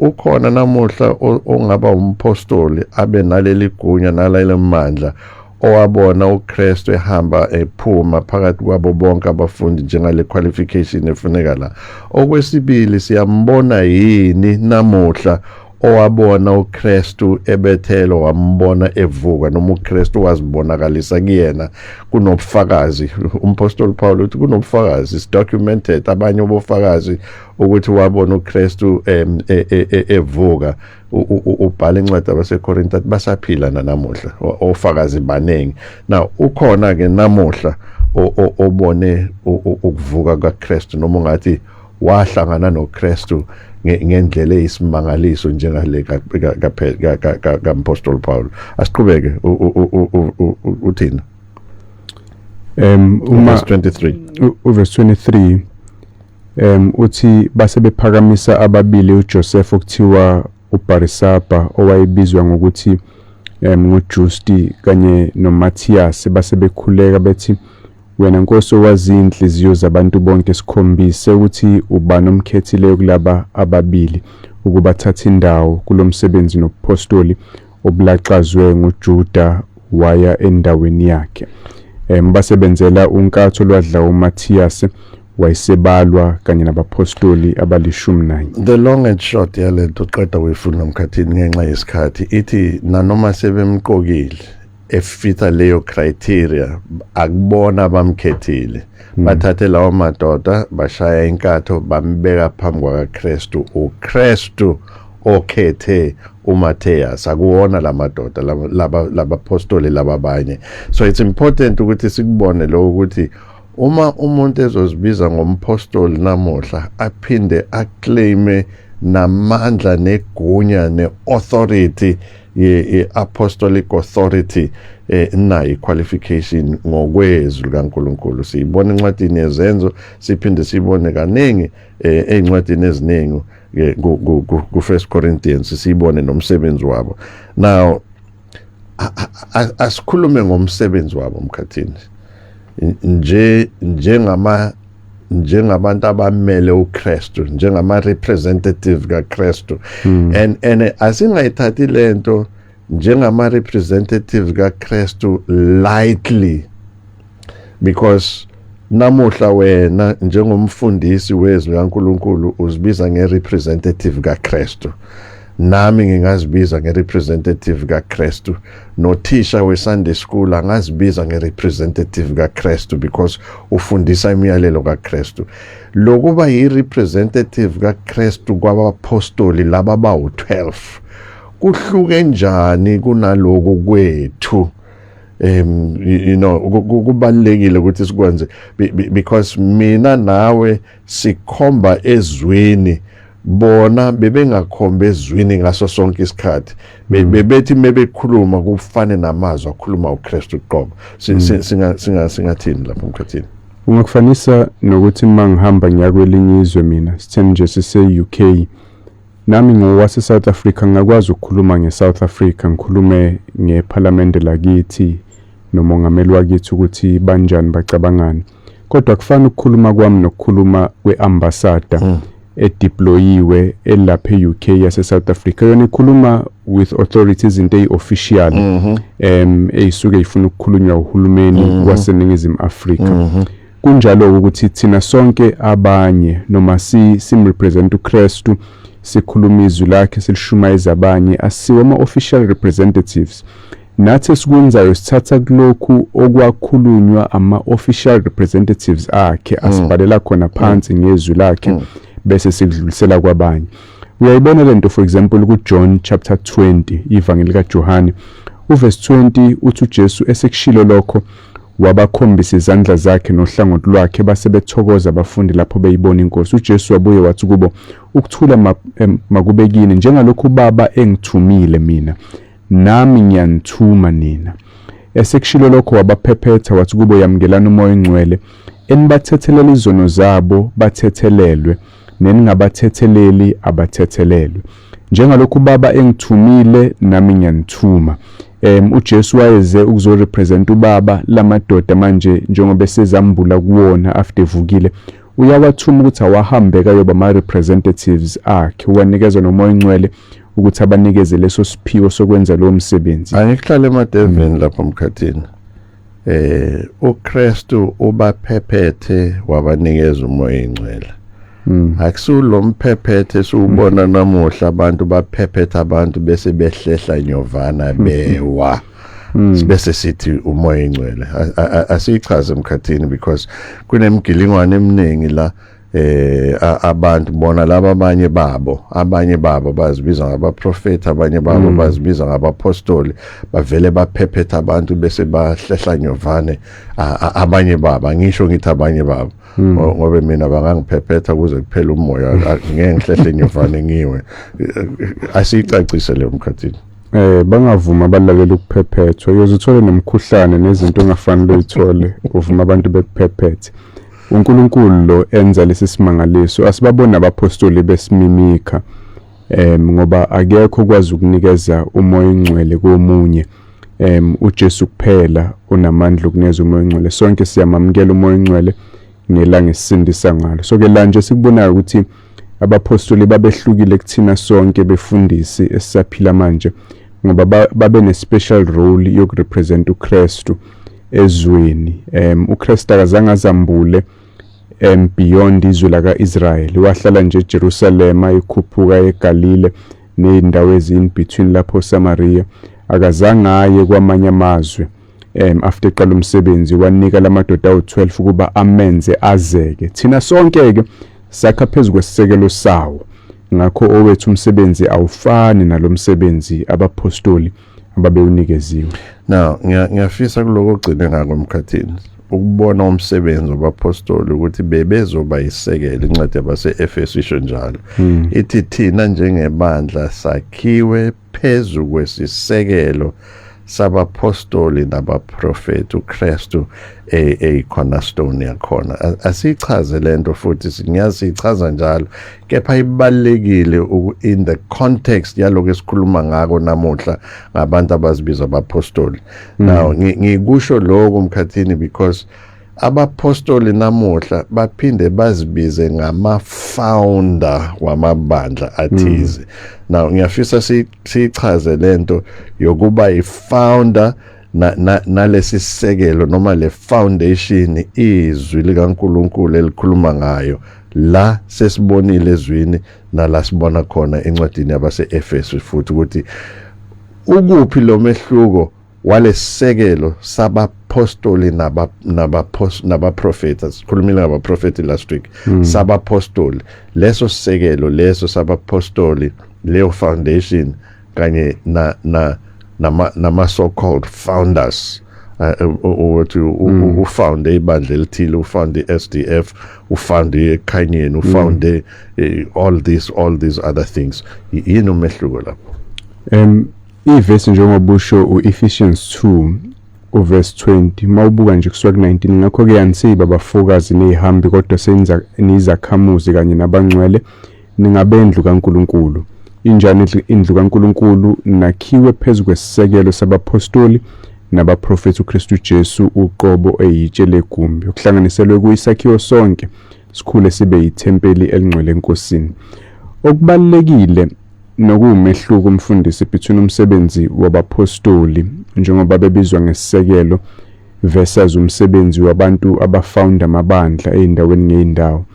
S1: ukhona namuhla ongaba umpostoli abe naleli gunya naleli mandla, owabona uKristu ehamba ephuma phakathi kwabo bonke abafundi njengale qualification efuneka la. Okwesibili, siyambona yini namuhla owabona uKristu ebethelwa, wambona evuka, noma uKristu wazibonakalisa kuyena? Kunobufakazi, umpostoli Paul uthi kunobufakazi, it's documented, abanye obufakazi ukuthi wabona uKristu evuka. Ubhala incwadi abaseKorinte basaphila nanamuhla ofakazi baningi. Now ukhona ke namuhla obone ukuvuka kaKristu, noma ungathi wahlangana noKristu ngendlela eyisimangaliso njengale kampostoli Paul? Asiqhubeke, uthina?
S2: Uma
S1: verse 23.
S2: Uverse 23 uthi base bephakamisa ababili, uJoseph okuthiwa uBarisaba, owayebizwa ngokuthi nguJusti, kanye noMatthias. Base bekhuleka bethi, "Wena Nkosi owazi inhliziyo zabantu bonke, sikhombise ukuthi ubani omkhethileyo kulaba ababili ukuba thatha indawo kulomsebenzi nobupostoli obulaxazwe nguJuda waya endaweni yakhe." Basebenzela unkatho lwadla uMatthias, wayesebalwa kanye nabapostoli abali-11.
S1: The long and short yalento qeda uyifunda mkhathini ngenxa yesikhathi, ithi nanoma sebemqokile efitha leyo criteria, akubona abamkhethile. Bathathe lawo madoda, bashaya inkatho, bambeka phambi kwakaKristu. uKristu okhethe uMatthias, akuwona lamadoda laba labapostoli lababanye. So it's important ukuthi sikubone lokho, ukuthi uma umuntu ezozibiza ngompostoli namuhla, aphinde aclaime namandla negunya neauthority ye-apostolic authority, nayi qualification ngokwezwi likaNkulunkulu. Siyibona encwadini yeZenzo, siphinde siyibone kaningi ey'ncwadini eziningi, ku First Corinthians, siyibone nomsebenzi wabo. Now asikhulume ngomsebenzi wabo mkhathini nje njengabantu abamele uKristu, njengama representative kaKristu, and asingayithathi lento njengama representative kaKristu lightly, because namuhla wena njengomfundisi wezwi kaNkulunkulu uzibiza ngerepresentative kaKristu, nami ngingazibiza ngerepresentative kaKristu, nothisha weSunday school angazibiza ngerepresentative kaKristu because ufundisa imiyalelo kaKristu. Lokuba yirepresentative kaKristu kwabapostoli laba bawu-12 kuhluke njani kunaloku kwethu? You know, kubalekile ukuthi sikwenze because mina nawe sikhomba ezwini, bona bebengakhomba ezwini ngaso sonke isikhathi. Bebethi mebekhuluma kufane namazwi akhuluma uKristu uqobo. Singathini lapho mkhathini?
S2: Ungakufanisa nokuthi uma ngihamba ngiya kwelinye izwe, mina sitheni nje sise-UK, nami ngowase South Africa, ngingakwazi ukukhuluma nge-South Africa, ngikhulume ngephalamende lakithi nomongameli wakithi ukuthi banjani, bacabangani, kodwa kufana ukukhuluma kwami nokukhuluma kwe-ambassador edeployiwe elapha e-UK yase South Africa. Yona ikhuluma with authorities, izinto eyi-official eyisuke ifuna ukukhulunywa uhulumeni waseNingizimu Afrika. Kunjalo ukuthi thina sonke abanye noma si simrepresent uKristu, sikhuluma izwi lakhe, silishumayeza abanye, asiwo ama official representatives. Nathi esikwenzayo sithatha kulokhu okwakhulunywa ama official representatives akhe, asibhalela khona phansi ngezwi lakhe, bese sikudlulisela kwabanye. Uyayibona lento, for example, kuJohn chapter 20, ivangeli kaJohane, uverse 20, uthi uJesu esekushilo lokho, Wabakhombisa izandla zakhe nohlangothi lwakhe, base bethokoza abafundi lapho beyibona inkosi. UJesu wabuye wathi kubo, ukuthula makube kini, njengalokhu uBaba engithumile mina, nami ngiyanithuma nina. Esekushilo lokho wabaphephetha wathi kubo, yamukelani uMoya oNgcwele, enibathethelela izono zabo bathethelelwe, neningabathetheleli abathethelelwe. Njengalokhu uBaba engithumile nami ngiyanithuma. uJesu wayeze ukuzorepresent uBaba. Lamadoda manje njengoba esezambula kuwona after evukile, uyawathuma ukuthi awahambe kayoba ama-representatives akhe, uwanikeza noMoya oNgcwele ukuthi abanikeze leso siphiwo sokwenza lowo msebenzi.
S1: Angikuhlale emadeveni lapho mkhathini. uKristu ubaphephethe wabanikeza uMoya oNgcwele. Akusulo mphephethe siubona namuhla, abantu baphephetha abantu bese behlehla nyovana bewa, bese sithi uMoya oNgcwele. Asichaze emkhathini because kunemigilingwane eminingi la. Abantu bona laba abanye babo bazibiza ngabaprofeti, abanye babo bazibiza ngabapostoli, bavele baphephetha abantu bese bahlehla nyovane. Abanye babo, angisho ngithi abanye babo, ngoba mina bangangiphephetha kuze kuphele umoya, ngeke ngihlehle nyovane ngiwe. Asiyicacise leyo mkhathini.
S2: Bangavuma abalaleli ukuphephethwa, uyoze uthole nomkhuhlane nezinto ongafanele uyithole uvuma abantu bekuphephethe. uNkulunkulu lo enza lesi simangaliso, asibabona abapostoli besimimikha, ngoba akekho okwazi ukunikeza uMoya oNgcwele komunye, uJesu kuphela unamandla okunikeza uMoya oNgcwele. Sonke siyamamukela uMoya oNgcwele ngelanga esisindisa ngalo. So ke la nje sikubonayo ukuthi abapostoli babehlukile kuthina sonke befundisi esisaphila manje, ngoba babe ne-special role yokurepresent uKristu ezweni. uKristu akazange azambule beyond izwe laka-Israel, wahlala nje eJerusalema, ikhuphuka eGalile nezindawo ezi-in between lapho Samaria, akazange aye kwamanye amazwe. After eqala umsebenzi wanika lamadoda awu-12 ukuba amenze azeke. Thina sonke ke sakha phezu kwesisekelo sawo, ngakho owethu umsebenzi awufani nalomsebenzi abapostoli ababewunikeziwe.
S1: Now ngiyafisa kuloko ogcine ngako emkhathini ukubona umsebenzi wabapostoli ukuthi bebezoba isekelo. Incwadi yabase-Efesu isho njalo, ithi thina njengebandla sakhiwe phezu kwesisekelo sabapostoli nabaprofeti, uKristu eyi cornerstone yakhona. Asichaze lento futhi, singazi sichaza njalo, kepha ibalekile in the context yaloko esikhuluma ngako namuhla ngabantu abazibiza abapostoli. Now ngikusho lokho mkhathini because abapostoli namuhla baphinde bazibize ngama-founder wamabandla athize. Now ngiyafisa siyichaze lento yokuba i-founder na nalesi sisekelo noma le foundation izwi likaNkuluNkulu elikhuluma ngayo la sesibonile ezwini nala sibona khona encwadini yabase-Efesu futhi ukuthi ukuphi lo mehluko walesisekelo sabapostoli nabaprofeti. Sikhulumile ngabaprofeti last week. Sabapostoli, leso sisekelo leso sabapostoli, leyo foundation kanye na na nama nama so called founders, ukuthi ufounde ibandla elithile, ufounde i-SDF, ufounde ekhanyeni, ufounde all these other things. Yini umehluko lapho?
S2: Ivesi njengoba usho uEphesians 2 uverse 20, mawubuka nje kusuka ku19, ngakho ke anisiba abafokazi nezihambi, kodwa senza nizakhamuzi kanye nabangcwele, ningabendlu kaNkuluNkulu. Injani indlu kaNkuluNkulu? Nakhiwe phezu kwesisekelo sabapostoli nabaprofeti, uKristu Jesu uqobo eyitshe legumbi, okuhlanganiselwe kuyisakhiwo sonke sikhule sibe yithempeli elingcwele eNkosini. Okubalekile nokuwumehluko umfundisi between umsebenzi wabapostoli njengoba bebizwa ngesisekelo versus umsebenzi wabantu abafounda amabandla ey'ndaweni ngey'ndawo,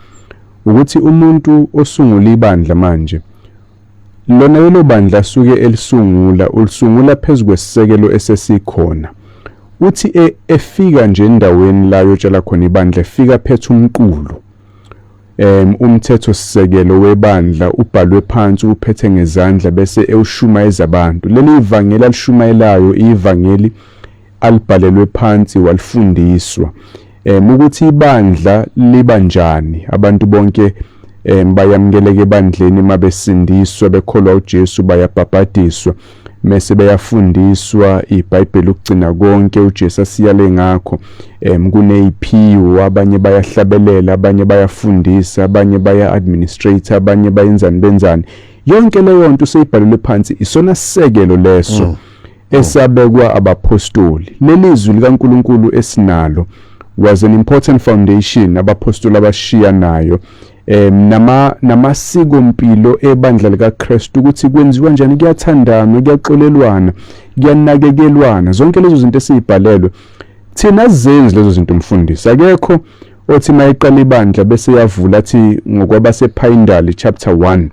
S2: ukuthi umuntu osungula ibandla manje lona lelo bandla asuke elisungula, ulisungula phezu kwesisekelo esesikhona. Uthi efika nje endaweni la yotshala khona ibandla, efika phethe umqulu, umthetho sisekelo webandla ubhalwe phansi, uphethe ngezandla, bese ewushumayeza abantu. Leli ivangeli alishumayelayo ivangeli Alibhalelwe phansi, walifundiswa ukuthi ibandla liba njani. Abantu bonke bayamukeleka ebandleni mabesindiswa, bekholwa uJesu, bayabhabhadiswa, mase beyafundiswa iBhayibheli ukugcina konke uJesu asiyale ngakho. Kuneziphiwo, abanye bayahlabelela, abanye bayafundisa, abanye baya administrate, abanye bayenzani benzani. Yonke leyo nto seyibhalelwe phansi, isona sisekelo leso esabekwa abapostoli. Lelizwi likaNkuluNkulu esinalo was an important foundation abapostoli abashiya nayo, namasiko mpilo ebandla likaKristu, ukuthi kwenziwa kanjani, kuyathandana, kuyaxolelwana, kuyanakekelwana. Zonke lezo zinto esizibhalelwe thina azenzi lezo zinto, mfundisi. Akekho othi mayiqala ibandla bese yavula athi ngokwabasePhayindali chapter 1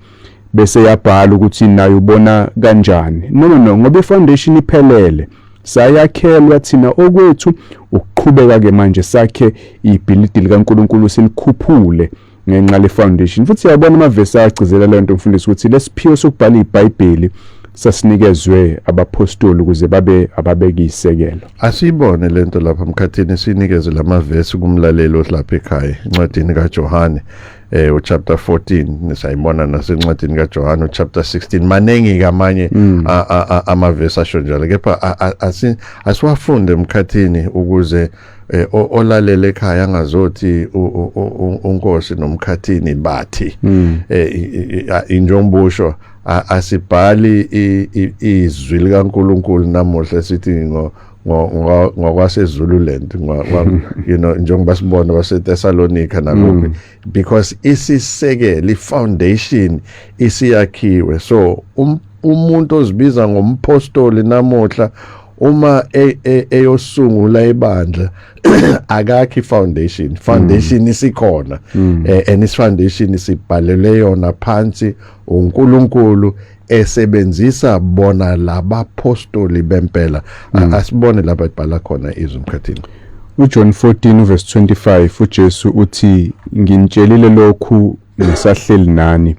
S2: bese yabhala ukuthi nayo ubona kanjani. No, no, no, ngoba ifoundation iphelele, sayakhelwa thina. Okwethu ukuqhubeka ke manje sakhe ibhilidi likaNkuluNkulu, silikhuphule ngenxa le foundation. Futhi siyabona amavesi agcizela le nto, mfundisi, ukuthi lesiphiwo sokubhala iBhayibheli sasinikezwe abapostoli ukuze babe ababeka isekelo.
S1: Asiyibone lento lapha, Mkhathini, sinikeze lamavesi kumlaleli olapha ekhaya. Encwadini kaJohane uchapter 14, nisayibona nasencwadini kaJohane uchapter 16. Maningi kamanye amavesi asho njalo, kepha asiwafunde, Mkhathini, ukuze olalele ekhaya angazothi uNkosi noMkhathini bathi injombusho. Asibhali izwi likaNkuluNkulu namuhla sithi ngokwaseZululand, njengoba sibona baseThessalonica nakuphi, because isisekelo, ifoundation isiyakhiwe. So umuntu ozibiza ngompostoli namuhla, uma eyosungula ibandla, akakhi foundation. Foundation isikhona, and is foundation isibhalelwe yona phansi uNkulunkulu esebenzisa bona labapostoli bempela. Asibone lapha ibhala khona izwi, Mkhathini.
S2: uJohn 14 verse 25, uJesu uthi, "Nginitshelile lokhu ngisahleli nani.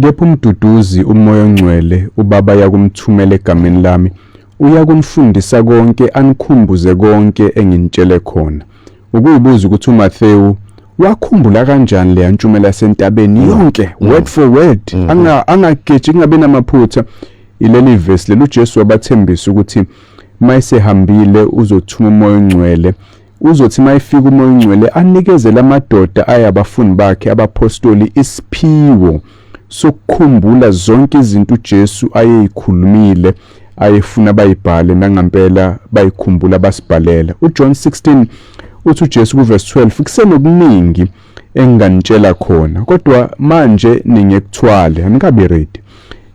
S2: Kepha umduduzi, uMoya oNgcwele, uBaba yakumthumela egameni lami, uyakunifundisa konke, anikhumbuze konke enginitshele khona." Ukuyibuza ukuthi uMathewu wakhumbula kanjani leya ntshumela yasentabeni yonke, word for word, angageji, kungabe namaphutha. Ileli verse leli, uJesu wabathembisa ukuthi mayesehambile uzothuma uMoya oNgcwele. Uzothi mayefika uMoya oNgcwele, anikezele amadoda ayabafundi bakhe, abapostoli, isiphiwo sokukhumbula zonke izinto uJesu ayeyikhulumile, ayefuna bayibhale. Nangampela bayikhumbula, basibhalela. UJohn 16 uthi uJesu kuverse 12, "Kusenokuningi enginganitshela khona, kodwa manje ningekuthwale, anikabi ready.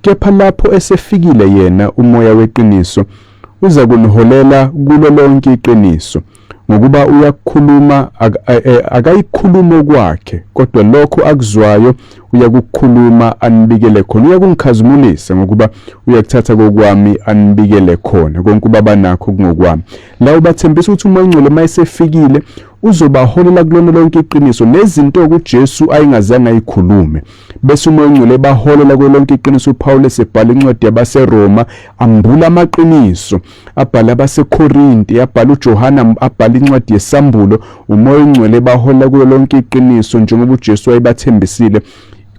S2: Kepha lapho esefikile yena, uMoya weqiniso, uza kuniholela kulo lonke iqiniso, ngokuba uyakukhuluma akayikhuluma kwakhe, kodwa lokho akuzwayo uyakukhuluma anibikele khona. Uyakungikhazimulisa, ngokuba uyakuthatha kokwami anibikele khona. Konke uBaba nakho kungokwami." La ubathembisa ukuthi uMoya oNgcwele mayesefikile uzobaholela kulona lonke iqiniso, nezinto kuJesu ayengazange ayikhulume, bese uMoya oNgcwele baholela kulo lonke iqiniso. uPaul esebhala incwadi yabaseRoma ambula amaqiniso, abhala abaseKorinte, abhala uJohana, abhala incwadi yesambulo, uMoya oNgcwele baholela kulo lonke iqiniso njengoba uJesu wayebathembisile.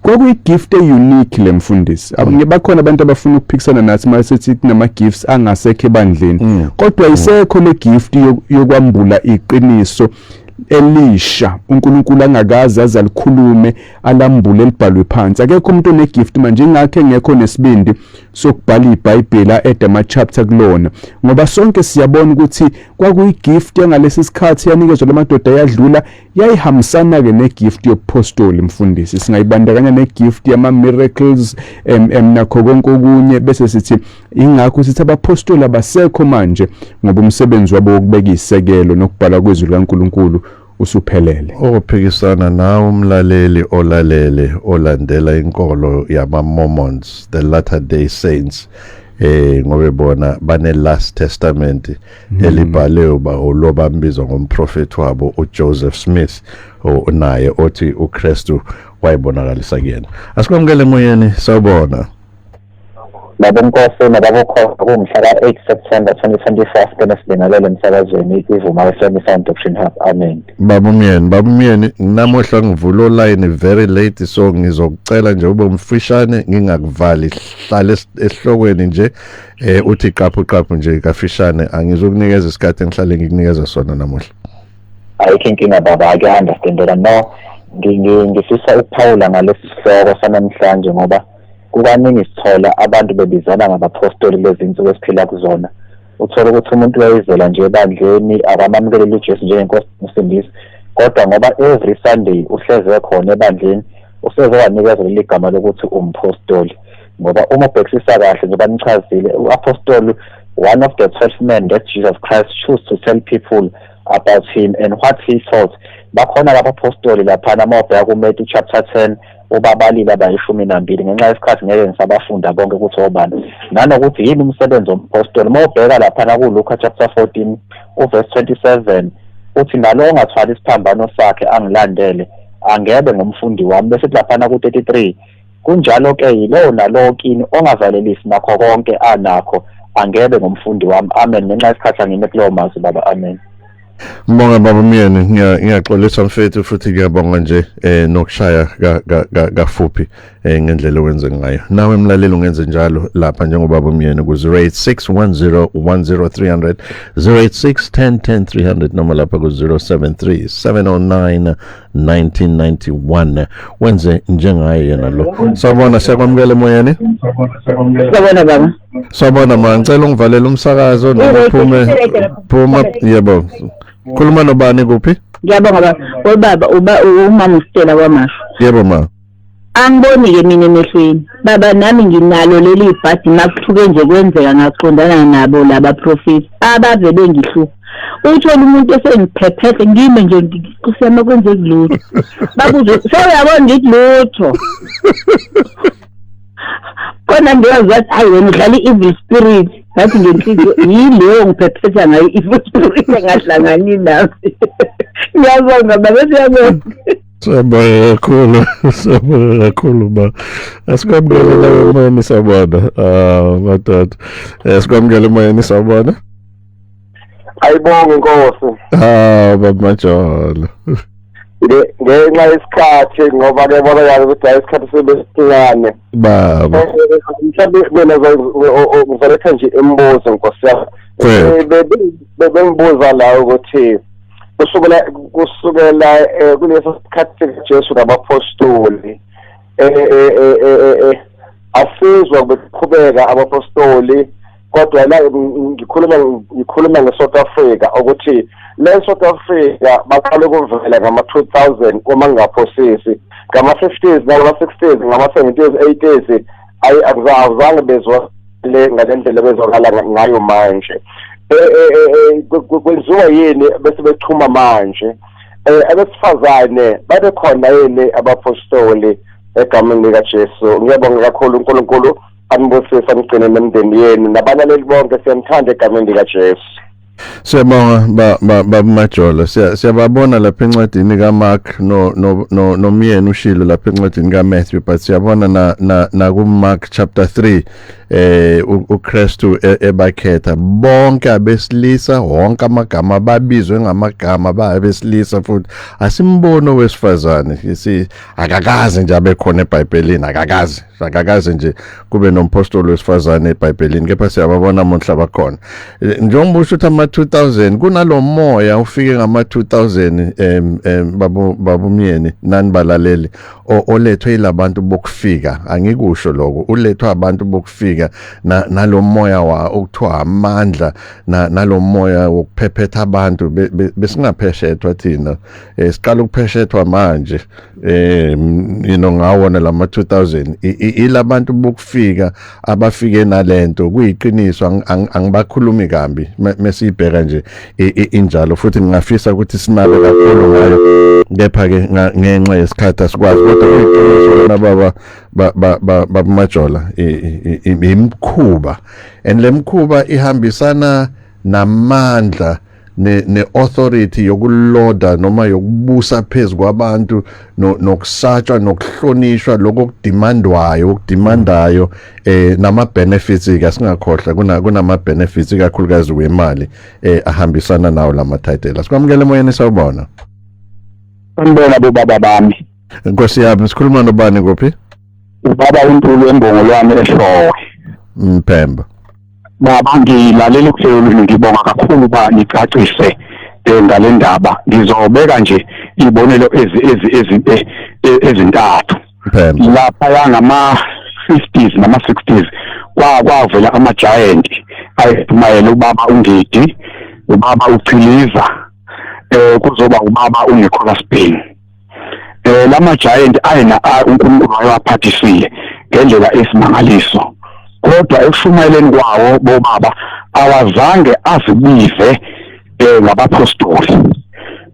S2: Kwakuyi-gift e-unique le, mfundisi. Bakhona abantu abafuna ukuphikisana nathi uma sithi kunama-gifts angasekho ebandleni, kodwa isekho le gift yokwambula iqiniso elisha uNkulunkulu angakaze aze alikhulume, alambule, elibhalwe phansi. Akekho umuntu onegift manje, ingakho engekho nesibindi sokubhala iBhayibheli, a-add ama-chapter kulona, ngoba sonke siyabona ukuthi kwakuyi-gift yangalesi sikhathi yanikezwa lamadoda, yadlula. Yayihambisana-ke negift yobupostoli, mfundisi. Singayibandakanya negift yama-miracles nakho konke okunye, bese sithi ingakho sithi abapostoli abasekho manje, ngoba umsebenzi wabo wokubeka isekelo nokubhala kwezwi likaNkulunkulu usuphelele.
S1: Ophikisana nawe umlaleli olalele, olandela inkolo yama-Mormons, the Latter Day Saints, ngobe bona bane Last Testament elibhale uba olobambizwa ngomprofeti wabo uJoseph Smith, naye othi uKristu wayibonakalisa kuyena. Asikwamukele emoyeni, sawubona.
S3: Baba Nkosi nobaba uKhoza, kungumhla ka-8 September 2024, sicela sibingelele emsakazweni iVuma FM Sound Doctrine Hub. Amen.
S1: Baba Myeni, Baba Myeni, namuhla ngivula line very late, so ngizokucela nje ube umfishane, ngingakuvali, hlale esihlokweni nje, uthi qaphu qaphu nje kafishane, angizokunikeza isikhathi engihlale ngikunikeza sona namuhla.
S3: Ayikho inkinga baba, ake understandela. No, ngifisa ukuphawula ngalesi sihloko sanamhlanje ngoba kukaningi sithola abantu bebizana ngabapostoli lezi insuku esiphila kuzona. Uthola ukuthi umuntu uyayizela nje ebandleni, akamamukeli uJesu njengenkosi nomsindisi, kodwa ngoba every Sunday uhleze khona ebandleni, useze wanikezwa leli gama lokuthi umpostoli. Ngoba uma ubhekisisa kahle njengoba nichazile, u-apostoli, one of the 12 men that Jesus Christ chose to tell people about him and what he taught. Bakhona abapostoli laphana, uma ubheka kuMatthew chapter 10, ubabalile abayi-12. Ngenxa yesikhathi ngeke ngisabafunda bonke ukuthi obani nanokuthi yini umsebenzi wompostoli. Uma ubheka laphana kuLuka chapter 14 uverse 27, uthi nalo ongathwali isiphambano sakhe angilandele angebe ngumfundi wami. Bese laphana ku-33, kunjalo ke yilowo nalowo kini ongavalelisi nakho konke anakho angebe ngumfundi wami. Amen. Ngenxa yesikhathi angime kulowo mazwi baba. Amen.
S1: Ngibonga Baba Myeni, ngiyaxolisa mfethu, futhi ngiyabonga nje nokushaya kafuphi ngendlela owenze ngayo. Nawe mlaleli ungenze njalo lapha njengobaba Myeni ku 086 10 10 300, 086 10 10 300, noma lapha ku 073 709 1991, wenze njengaye yena lo. Sawubona, siyakwamukela emoyeni.
S4: Sawubona baba.
S1: Sawubona ma, ngicela ungivalele umsakazo noma uphume, phuma, yebo. Khuluma nobani, kuphi?
S4: Ngiyabonga baba. Obaba uba umama uStella kwaMashu.
S1: Yebo ma.
S4: Angiboni ke mina emehlweni. Baba, nami nginalo leli bhadi, makuhluke nje kwenzeka ngaqondana nabo laba prophet abave bengihlupha. Uthola umuntu esengiphephethe, ngime nje kusiyama kwenzeki lutho. Babuze, sewuyabona, ngithi lutho. Khona ngiyazi bathi, hayi wena udlala i-evil spirit. Ngathi ngenhliziyo, yileyo ngiphephetha ngayo i-evil spirit engahlangani nami. Ngiyabonga baba, siyabonga.
S1: Siyabonga kakhulu, siyabonga kakhulu ma. Asikwamukele nawe emoyeni, sawubona. Ah, madoda. Sikwamukele emoyeni, sawubona.
S5: Ayibonge inkosi.
S1: Ah, baba Majolo.
S5: Ngenxa yesikhathi, ngoba ke bona ukuthi hayi, isikhathi sebesincane.
S1: Baba.
S5: Mhlawumbe mina ngizoletha nje imibuzo, nkosi yami. Bengibuza la ukuthi kusukela kuleso sikhathi sikaJesu nabapostoli, asizwa beqhubeka abapostoli, kodwa la ngikhuluma nge-South Africa, ukuthi le South Africa baqala ukuvela ngama-2000 uma ngingaphosisi, ngama-50s nangama-60s, ngama-70s, 80s, ayi akuzange bezwa le ngale ndlela bezwakala ngayo manje. Kwenziwa yini bese bechuma manje? Abesifazane babe khona yini abapostoli egameni likaJesu? Ngiyabonga kakhulu, uNkulunkulu anibusise, anigcine nemindeni yenu nabalaleli bonke, siyanithanda egameni likaJesu.
S1: Siyabonga baba Majola. Siyababona lapha encwadini kaMark, no nomyeni ushilo lapha encwadini kaMatthew, but siyabona na ku Mark chapter 3 uKristu ebakhetha bonke abesilisa, wonke amagama babizwe ngamagama babesilisa, futhi asimbono wesifazane, si akakaze nje abe khona eBhayibhelini, akakaze nje kube nompostoli wesifazane eBhayibhelini, kepha siyababona namuhla bakhona. Njengoba usho ukuthi ama-2000 kunalomoya ufike ngama-2000, em em babu babumyeni nani balaleli, olethwe yilabantu bokufika, angikusho lokho, ulethwe abantu bokufika nalomoya wa okuthiwa amandla, nalomoya wokuphephetha abantu. Besingapheshethwa thina, siqala ukupheshethwa manje, ngawona lama 2000, ilabantu bokufika abafike nalento. Kuyiqiniso, angibakhulumi kambi, mesiyibheka nje injalo, futhi ngingafisa ukuthi sinabe kakhulu ngayo, kepha ke ngenxa yesikhathi asikwazi, kodwa kuyiqiniso lona baba babumajola, imikhuba, and lemkhuba ihambisana namandla. ne authority yokuloda noma yokubusa phezulu kwabantu, nokusatshwa nokuhlonishwa lokho okudemandwayo, okudemandayo, nama benefits ke singakhohlwa kunama benefits kakhulukazi wemali ahambisana nawo lama title. Sikwamukele emoyeni, sawubona.
S3: Sanibona bobaba bami.
S1: Nkosi yami, sikhuluma nobani, kuphi?
S3: Ubaba uNtulu eMbongolwane eHlowe.
S1: Mphemba.
S3: Baba, ngilalela uhlelo lwenu, ngibonga kakhulu ba nicacise ngale ndaba. Ngizobeka nje izibonelo ezintathu.
S1: Mphemba.
S3: Lapha ngama 50s nama 60s kwavela ama giant ayeshumayela, ubaba uNgidi, ubaba uChiliza, kuzoba ubaba uNicholas Bain. Lama giant ayena uNkulunkulu wayewaphathisile ngendlela esimangaliso, kodwa ekushumayeleni kwawo bobaba awazange azibize ngabapostoli.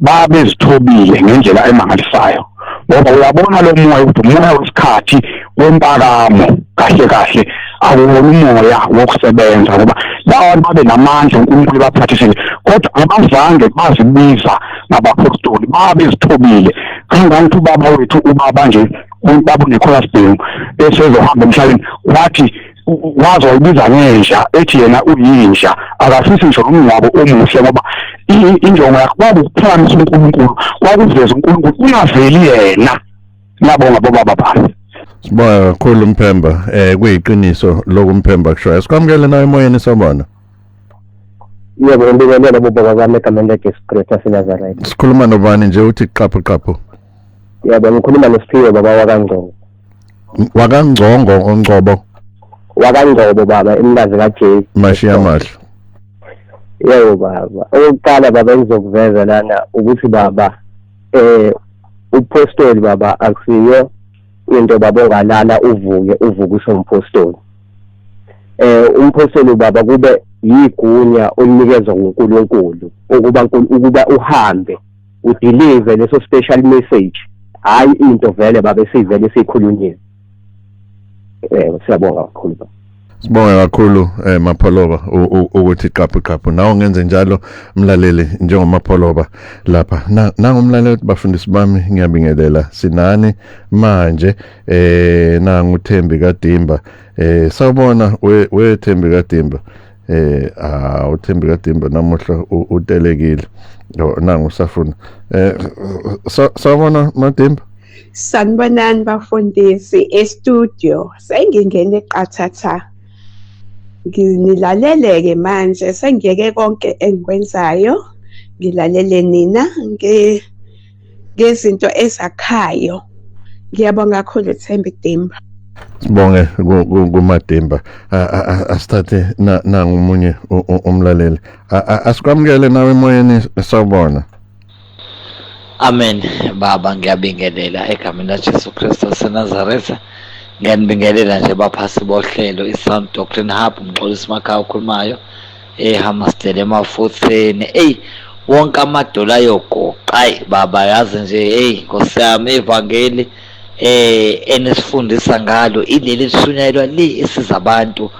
S3: Babezithobile ngendlela emangalisayo, ngoba uyabona lo moya ukuthi umoya wesikhathi wempakamo kahle kahle, akuwona umoya wokusebenza, ngoba lawa bantu babe namandla, uNkulunkulu baphathisile, kodwa abazange bazibiza ngabapostoli. Babezithobile kangangokuthi ubaba wethu, ubaba nje, ubaba uNicholas Bhengu, esezohamba emhlabeni, wathi waze wayibiza ngenja, ethi yena uyinja, akafisi ngisho nomngcwabo omuhle, ngoba injongo yakhe kwakukuphakamisa uNkulunkulu, kwakuveza uNkulunkulu, ungaveli yena. Ngiyabonga bobaba bami.
S1: Sibonga kakhulu Mphemba, kuyiqiniso lokumphemba kushoyo. Sikwamukele nawe emoyeni, sawubona.
S6: Yebo, ngibingelela bobaba bami egameni laJesu Kristu waseNazaretha.
S1: Sikhuluma nobani nje, uthi qaphu qaphu?
S6: Yebo, ngikhuluma noSiphiwe baba wakaNgcobo.
S1: WakaNgcongo oNgcobo?
S6: WakaNgcobo baba, emlazi kaJ.
S1: Mashiya amahle.
S6: Yebo baba. Okokuqala baba engizokuveza lana ukuthi baba upostoli baba akusiyo into baba ongalala uvuke usumpostoli. Umpostoli baba kube yigunya olinikezwa nguNkulunkulu ukuba uhambe udeliver leso special message, hayi into vele baba esivele sikhulunyiwe. Siyabonga kakhulu baba.
S1: Sibonga kakhulu Mapholoba ukuthi qaphu qaphu nawe ngenze njalo mlaleli njengoMapholoba lapha. Nangumlaleli, bafundisi bami ngiyabingelela, sinani manje? Nangu Thembi kaDimba. Sawubona we Thembi kaDimba. uThembi kaDimba namuhla utelekile. Nangu usafuna. Sawubona Madimba.
S7: Sanibonani bafundisi e-studio, sengingene qathatha. Nginilaleleke manje, sengiyeke konke engikwenzayo, ngilalele nina ngezinto ezakhayo. Ngiyabonga kakhulu Thembi Dimba.
S1: Sibonge kuMadimba. Asithathe nangumunye umlaleli. Asikwamukele nawe emoyeni, sawubona.
S8: Amen baba, ngiyabingelela egameni laJesu Kristu waseNazaretha. Ngiyanibingelela nje baphasi bohlelo iSound Doctrine Hub, uMxolisi Makhaya okhulumayo eHammarsdale emafutheni. Ey, wonke amadola ayogoqa. Ayi baba, yazi nje, hey Nkosi yami, ivangeli enisifundisa ngalo ileli lishunyayelwa le esiza abantu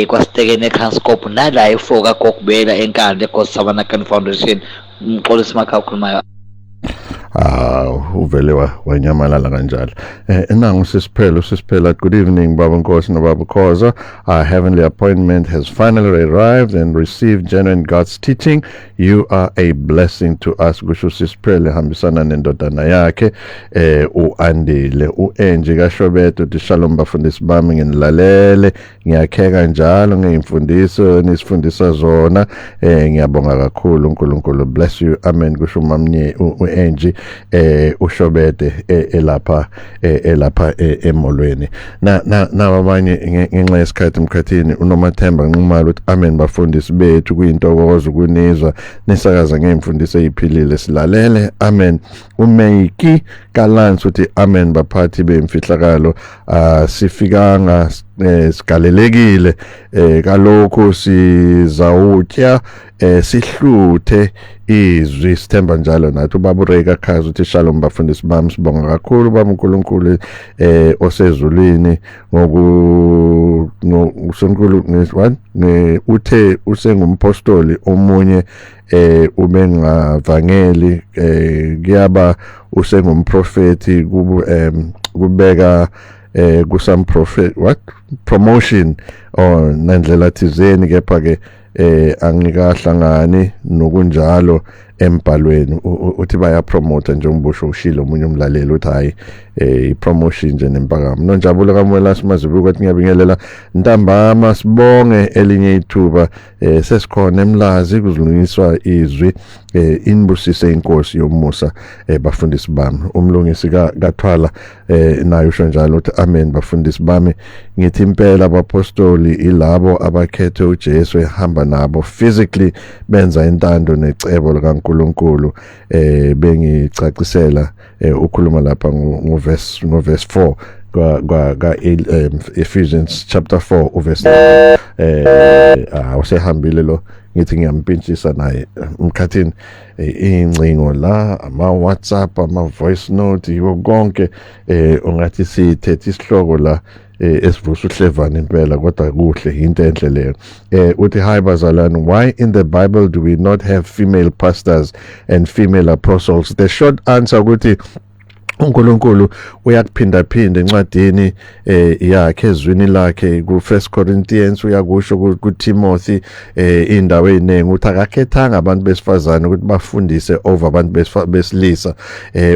S8: kwaSitekene eKranskop nala efoka gogubela eNkandla eGhost Tabernacle Foundation. Umxolisi Makhaya okhulumayo.
S1: Uvele wanyamalala kanjalo. Nangu Sisiphelo, Sisiphela, good evening Baba Nkosi noBaba Khoza. Our heavenly appointment has finally arrived and received genuine God's teaching. You are a blessing to us. Kusho Sisiphelo hambisana nendodana yakhe uAndile. uEnji kaShobeto uthi shalom bafundisi bami, nginilalele ngiyakheka njalo ngeyimfundiso nisifundisa zona. Ngiyabonga kakhulu, uNkulunkulu bless you, amen. Kusho mamnye uEnji uShobede elapha emolweni. Na nabanye ngenxa yesikhathi emkhathini. uNomathemba Nxumalo uthi amen bafundisi bethu, kuyintokozo ukunizwa nisakaza ngeyimfundiso eziphilile, silalele, amen. uMeiki Kalansi uthi amen baphathi bemfihlakalo, sifikanga sigalelekile, kalokhu sizawutya sihluthe Izwi sithemba njalo nathi. Ubaba uReka Khazi uthi shalom bafundisi bami, sibonga kakhulu baba uNkulunkulu osezulwini ngoku uSonkulu uthe usengumpostoli omunye ubengavangeli kuyaba usengumprofeti kubeka kusam prophet what promotion or nandlela thizeni, kepha ke angikahlangani nokunjalo embhalweni. Uthi bayapromota njengoba ushilo omunye umlaleli uthi hayi ipromotion nje nempakamo. Nonjabulo kaMwela simazibuko athi ngiyabingelela ntambama, sibonge elinye ithuba sesikhona eMlazi kuzilungiswa izwi, inibusise inkosi yomusa bafundisi bami. Umlungisi kaThwala naye usho njalo uthi amen bafundisi bami, ngithi impela abapostoli ilabo abakhethe uJesu ehamba nabo physically benza intando necebo likaNkuluNkulu. Bengicacisela ukhuluma lapha ngo verse 4 ka Ephesians chapter 4 uverse usehambile lo, ngithi ngiyampintshisa naye umkhathini ingcingo la, ama WhatsApp, ama voice note, yiwo konke ungathi sithethe isihloko la esivusa uhlevana impela, kodwa kuhle, into enhle leyo. Uthi hi bazalwane, why in the Bible do we not have female pastors and female apostles? The short answer ukuthi uNkulunkulu uyakuphinda phinda encwadini yakhe, ezwini lakhe ku 1 Corinthians, uyakusho ku Timothy, indawo eziningi uthi akakhethanga abantu besifazane ukuthi bafundise over abantu besilisa.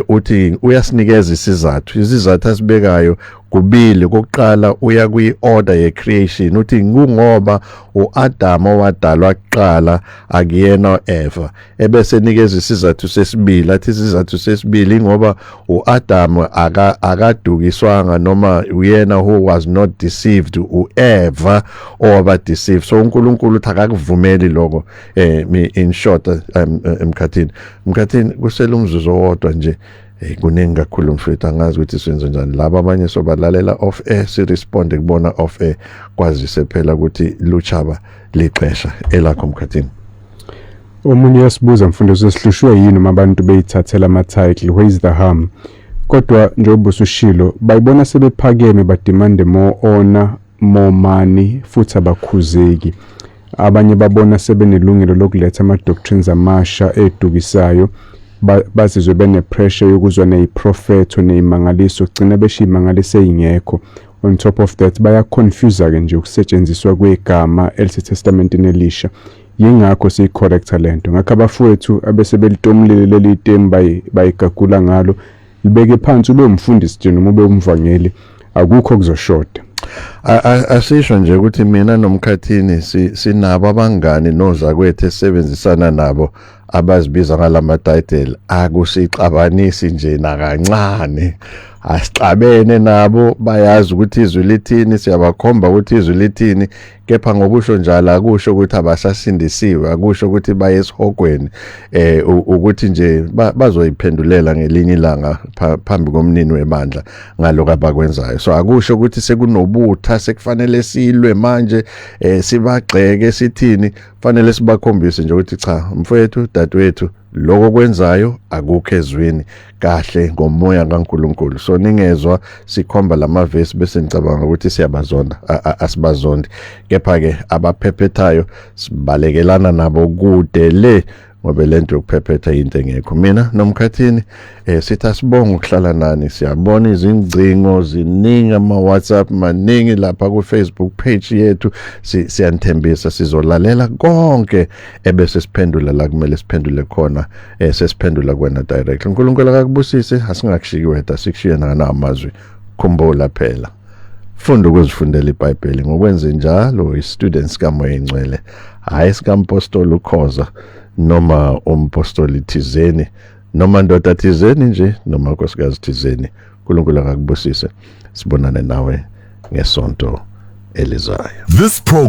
S1: Uthi uyasinikeza isizathu asibekayo kubili. Kokuqala uya kwi-order ye-creation, uthi kungoba u-Adam owadalwa kuqala akuyena Eva, ebese nikeza isizathu sesibili, athi isizathu sesibili ngoba u-Adam akadukiswanga noma uyena who was not deceived, u-Eva owaba deceived. So uNkulunkulu uthi akakuvumeli lokho. In short, emkhathini kusele umzuzu owodwa nje, kuningi kakhulu mfethu, angazi ukuthi senze njani. Laba abanye sobalalela off air, siresponde kubona off air, kwazise phela ukuthi luchaba lixesha elakho mkhathini.
S2: Omunye uyasibuza mfundisi, sihlushwe yini uma abantu beyithathela ama-title, where is the harm? Kodwa njengoba usushilo, bayibona sebephakeme, bademande more honor, more money, futhi abakhuzeki. Abanye babona sebenelungelo lokuletha ama-doctrines amasha edukisayo, bazizwe bene-pressure yokuzwa neyiprofetho neyimangaliso, gcina besho iy'mangaliso ey'ngekho. On top of that, bayaconfuse-ke nje ukusetshenziswa kwegama eliseTestamenteni elisha. Yingakho siyi-correcta lento. Ngakho abafowethu abese belitomulile leli temu bayigagula ngalo, libeke phansi, ube umfundisi nje noma ube umvangeli, akukho kuzoshoda.
S1: Asisho nje ukuthi mina nomkhathini sinabo abangani nozakwethu esebenzisana nabo abazibiza ngalama title, akusixabanisi nje nakancane, asixabene nabo, bayazi ukuthi izwi lithini, siyabakhomba ukuthi izwi lithini, kepha ngokusho njalo akusho ukuthi abasasindisiwe, akusho ukuthi baye esihogweni, ukuthi nje bazoyiphendulela ngelinye ilanga phambi komnini webandla ngaloko abakwenzayo. So akusho ukuthi sekunobutha, sekufanele silwe manje, sibagxeke sithini, fanele sibakhombise nje ukuthi cha mfowethu, dadewethu, lokho kwenzayo akukho ezwini kahle ngomoya kaNkuluNkulu. So ningezwa sikhomba lamavesi bese ngicabanga ukuthi siyabazonda, asibazondi, kepha ke abaphephethayo sibalekelana nabo kude le, ngoba lento yokuphephetha into engekho. Mina nomkhathini sithi asibonge ukuhlala nani, siyabona izingcingo ziningi, ama WhatsApp maningi lapha ku Facebook page yethu, siyanithembisa sizolalela konke ebese siphendula la kumele siphendule khona, sesiphendula kuwena directly. uNkulunkulu akakubusise, asingakushiki wethu, asikushiye namazwi. Khumbula phela, funda ukuzifundela iBhayibheli, ngokwenze njalo i-students kaMoya Ingcwele, hayi sikampostoli uKhoza noma umpostoli thizeni noma ndoda thizeni nje noma nkosikazi thizeni. uNkulunkulu akakubusise, sibonane nawe ngesonto elizayo.
S9: This program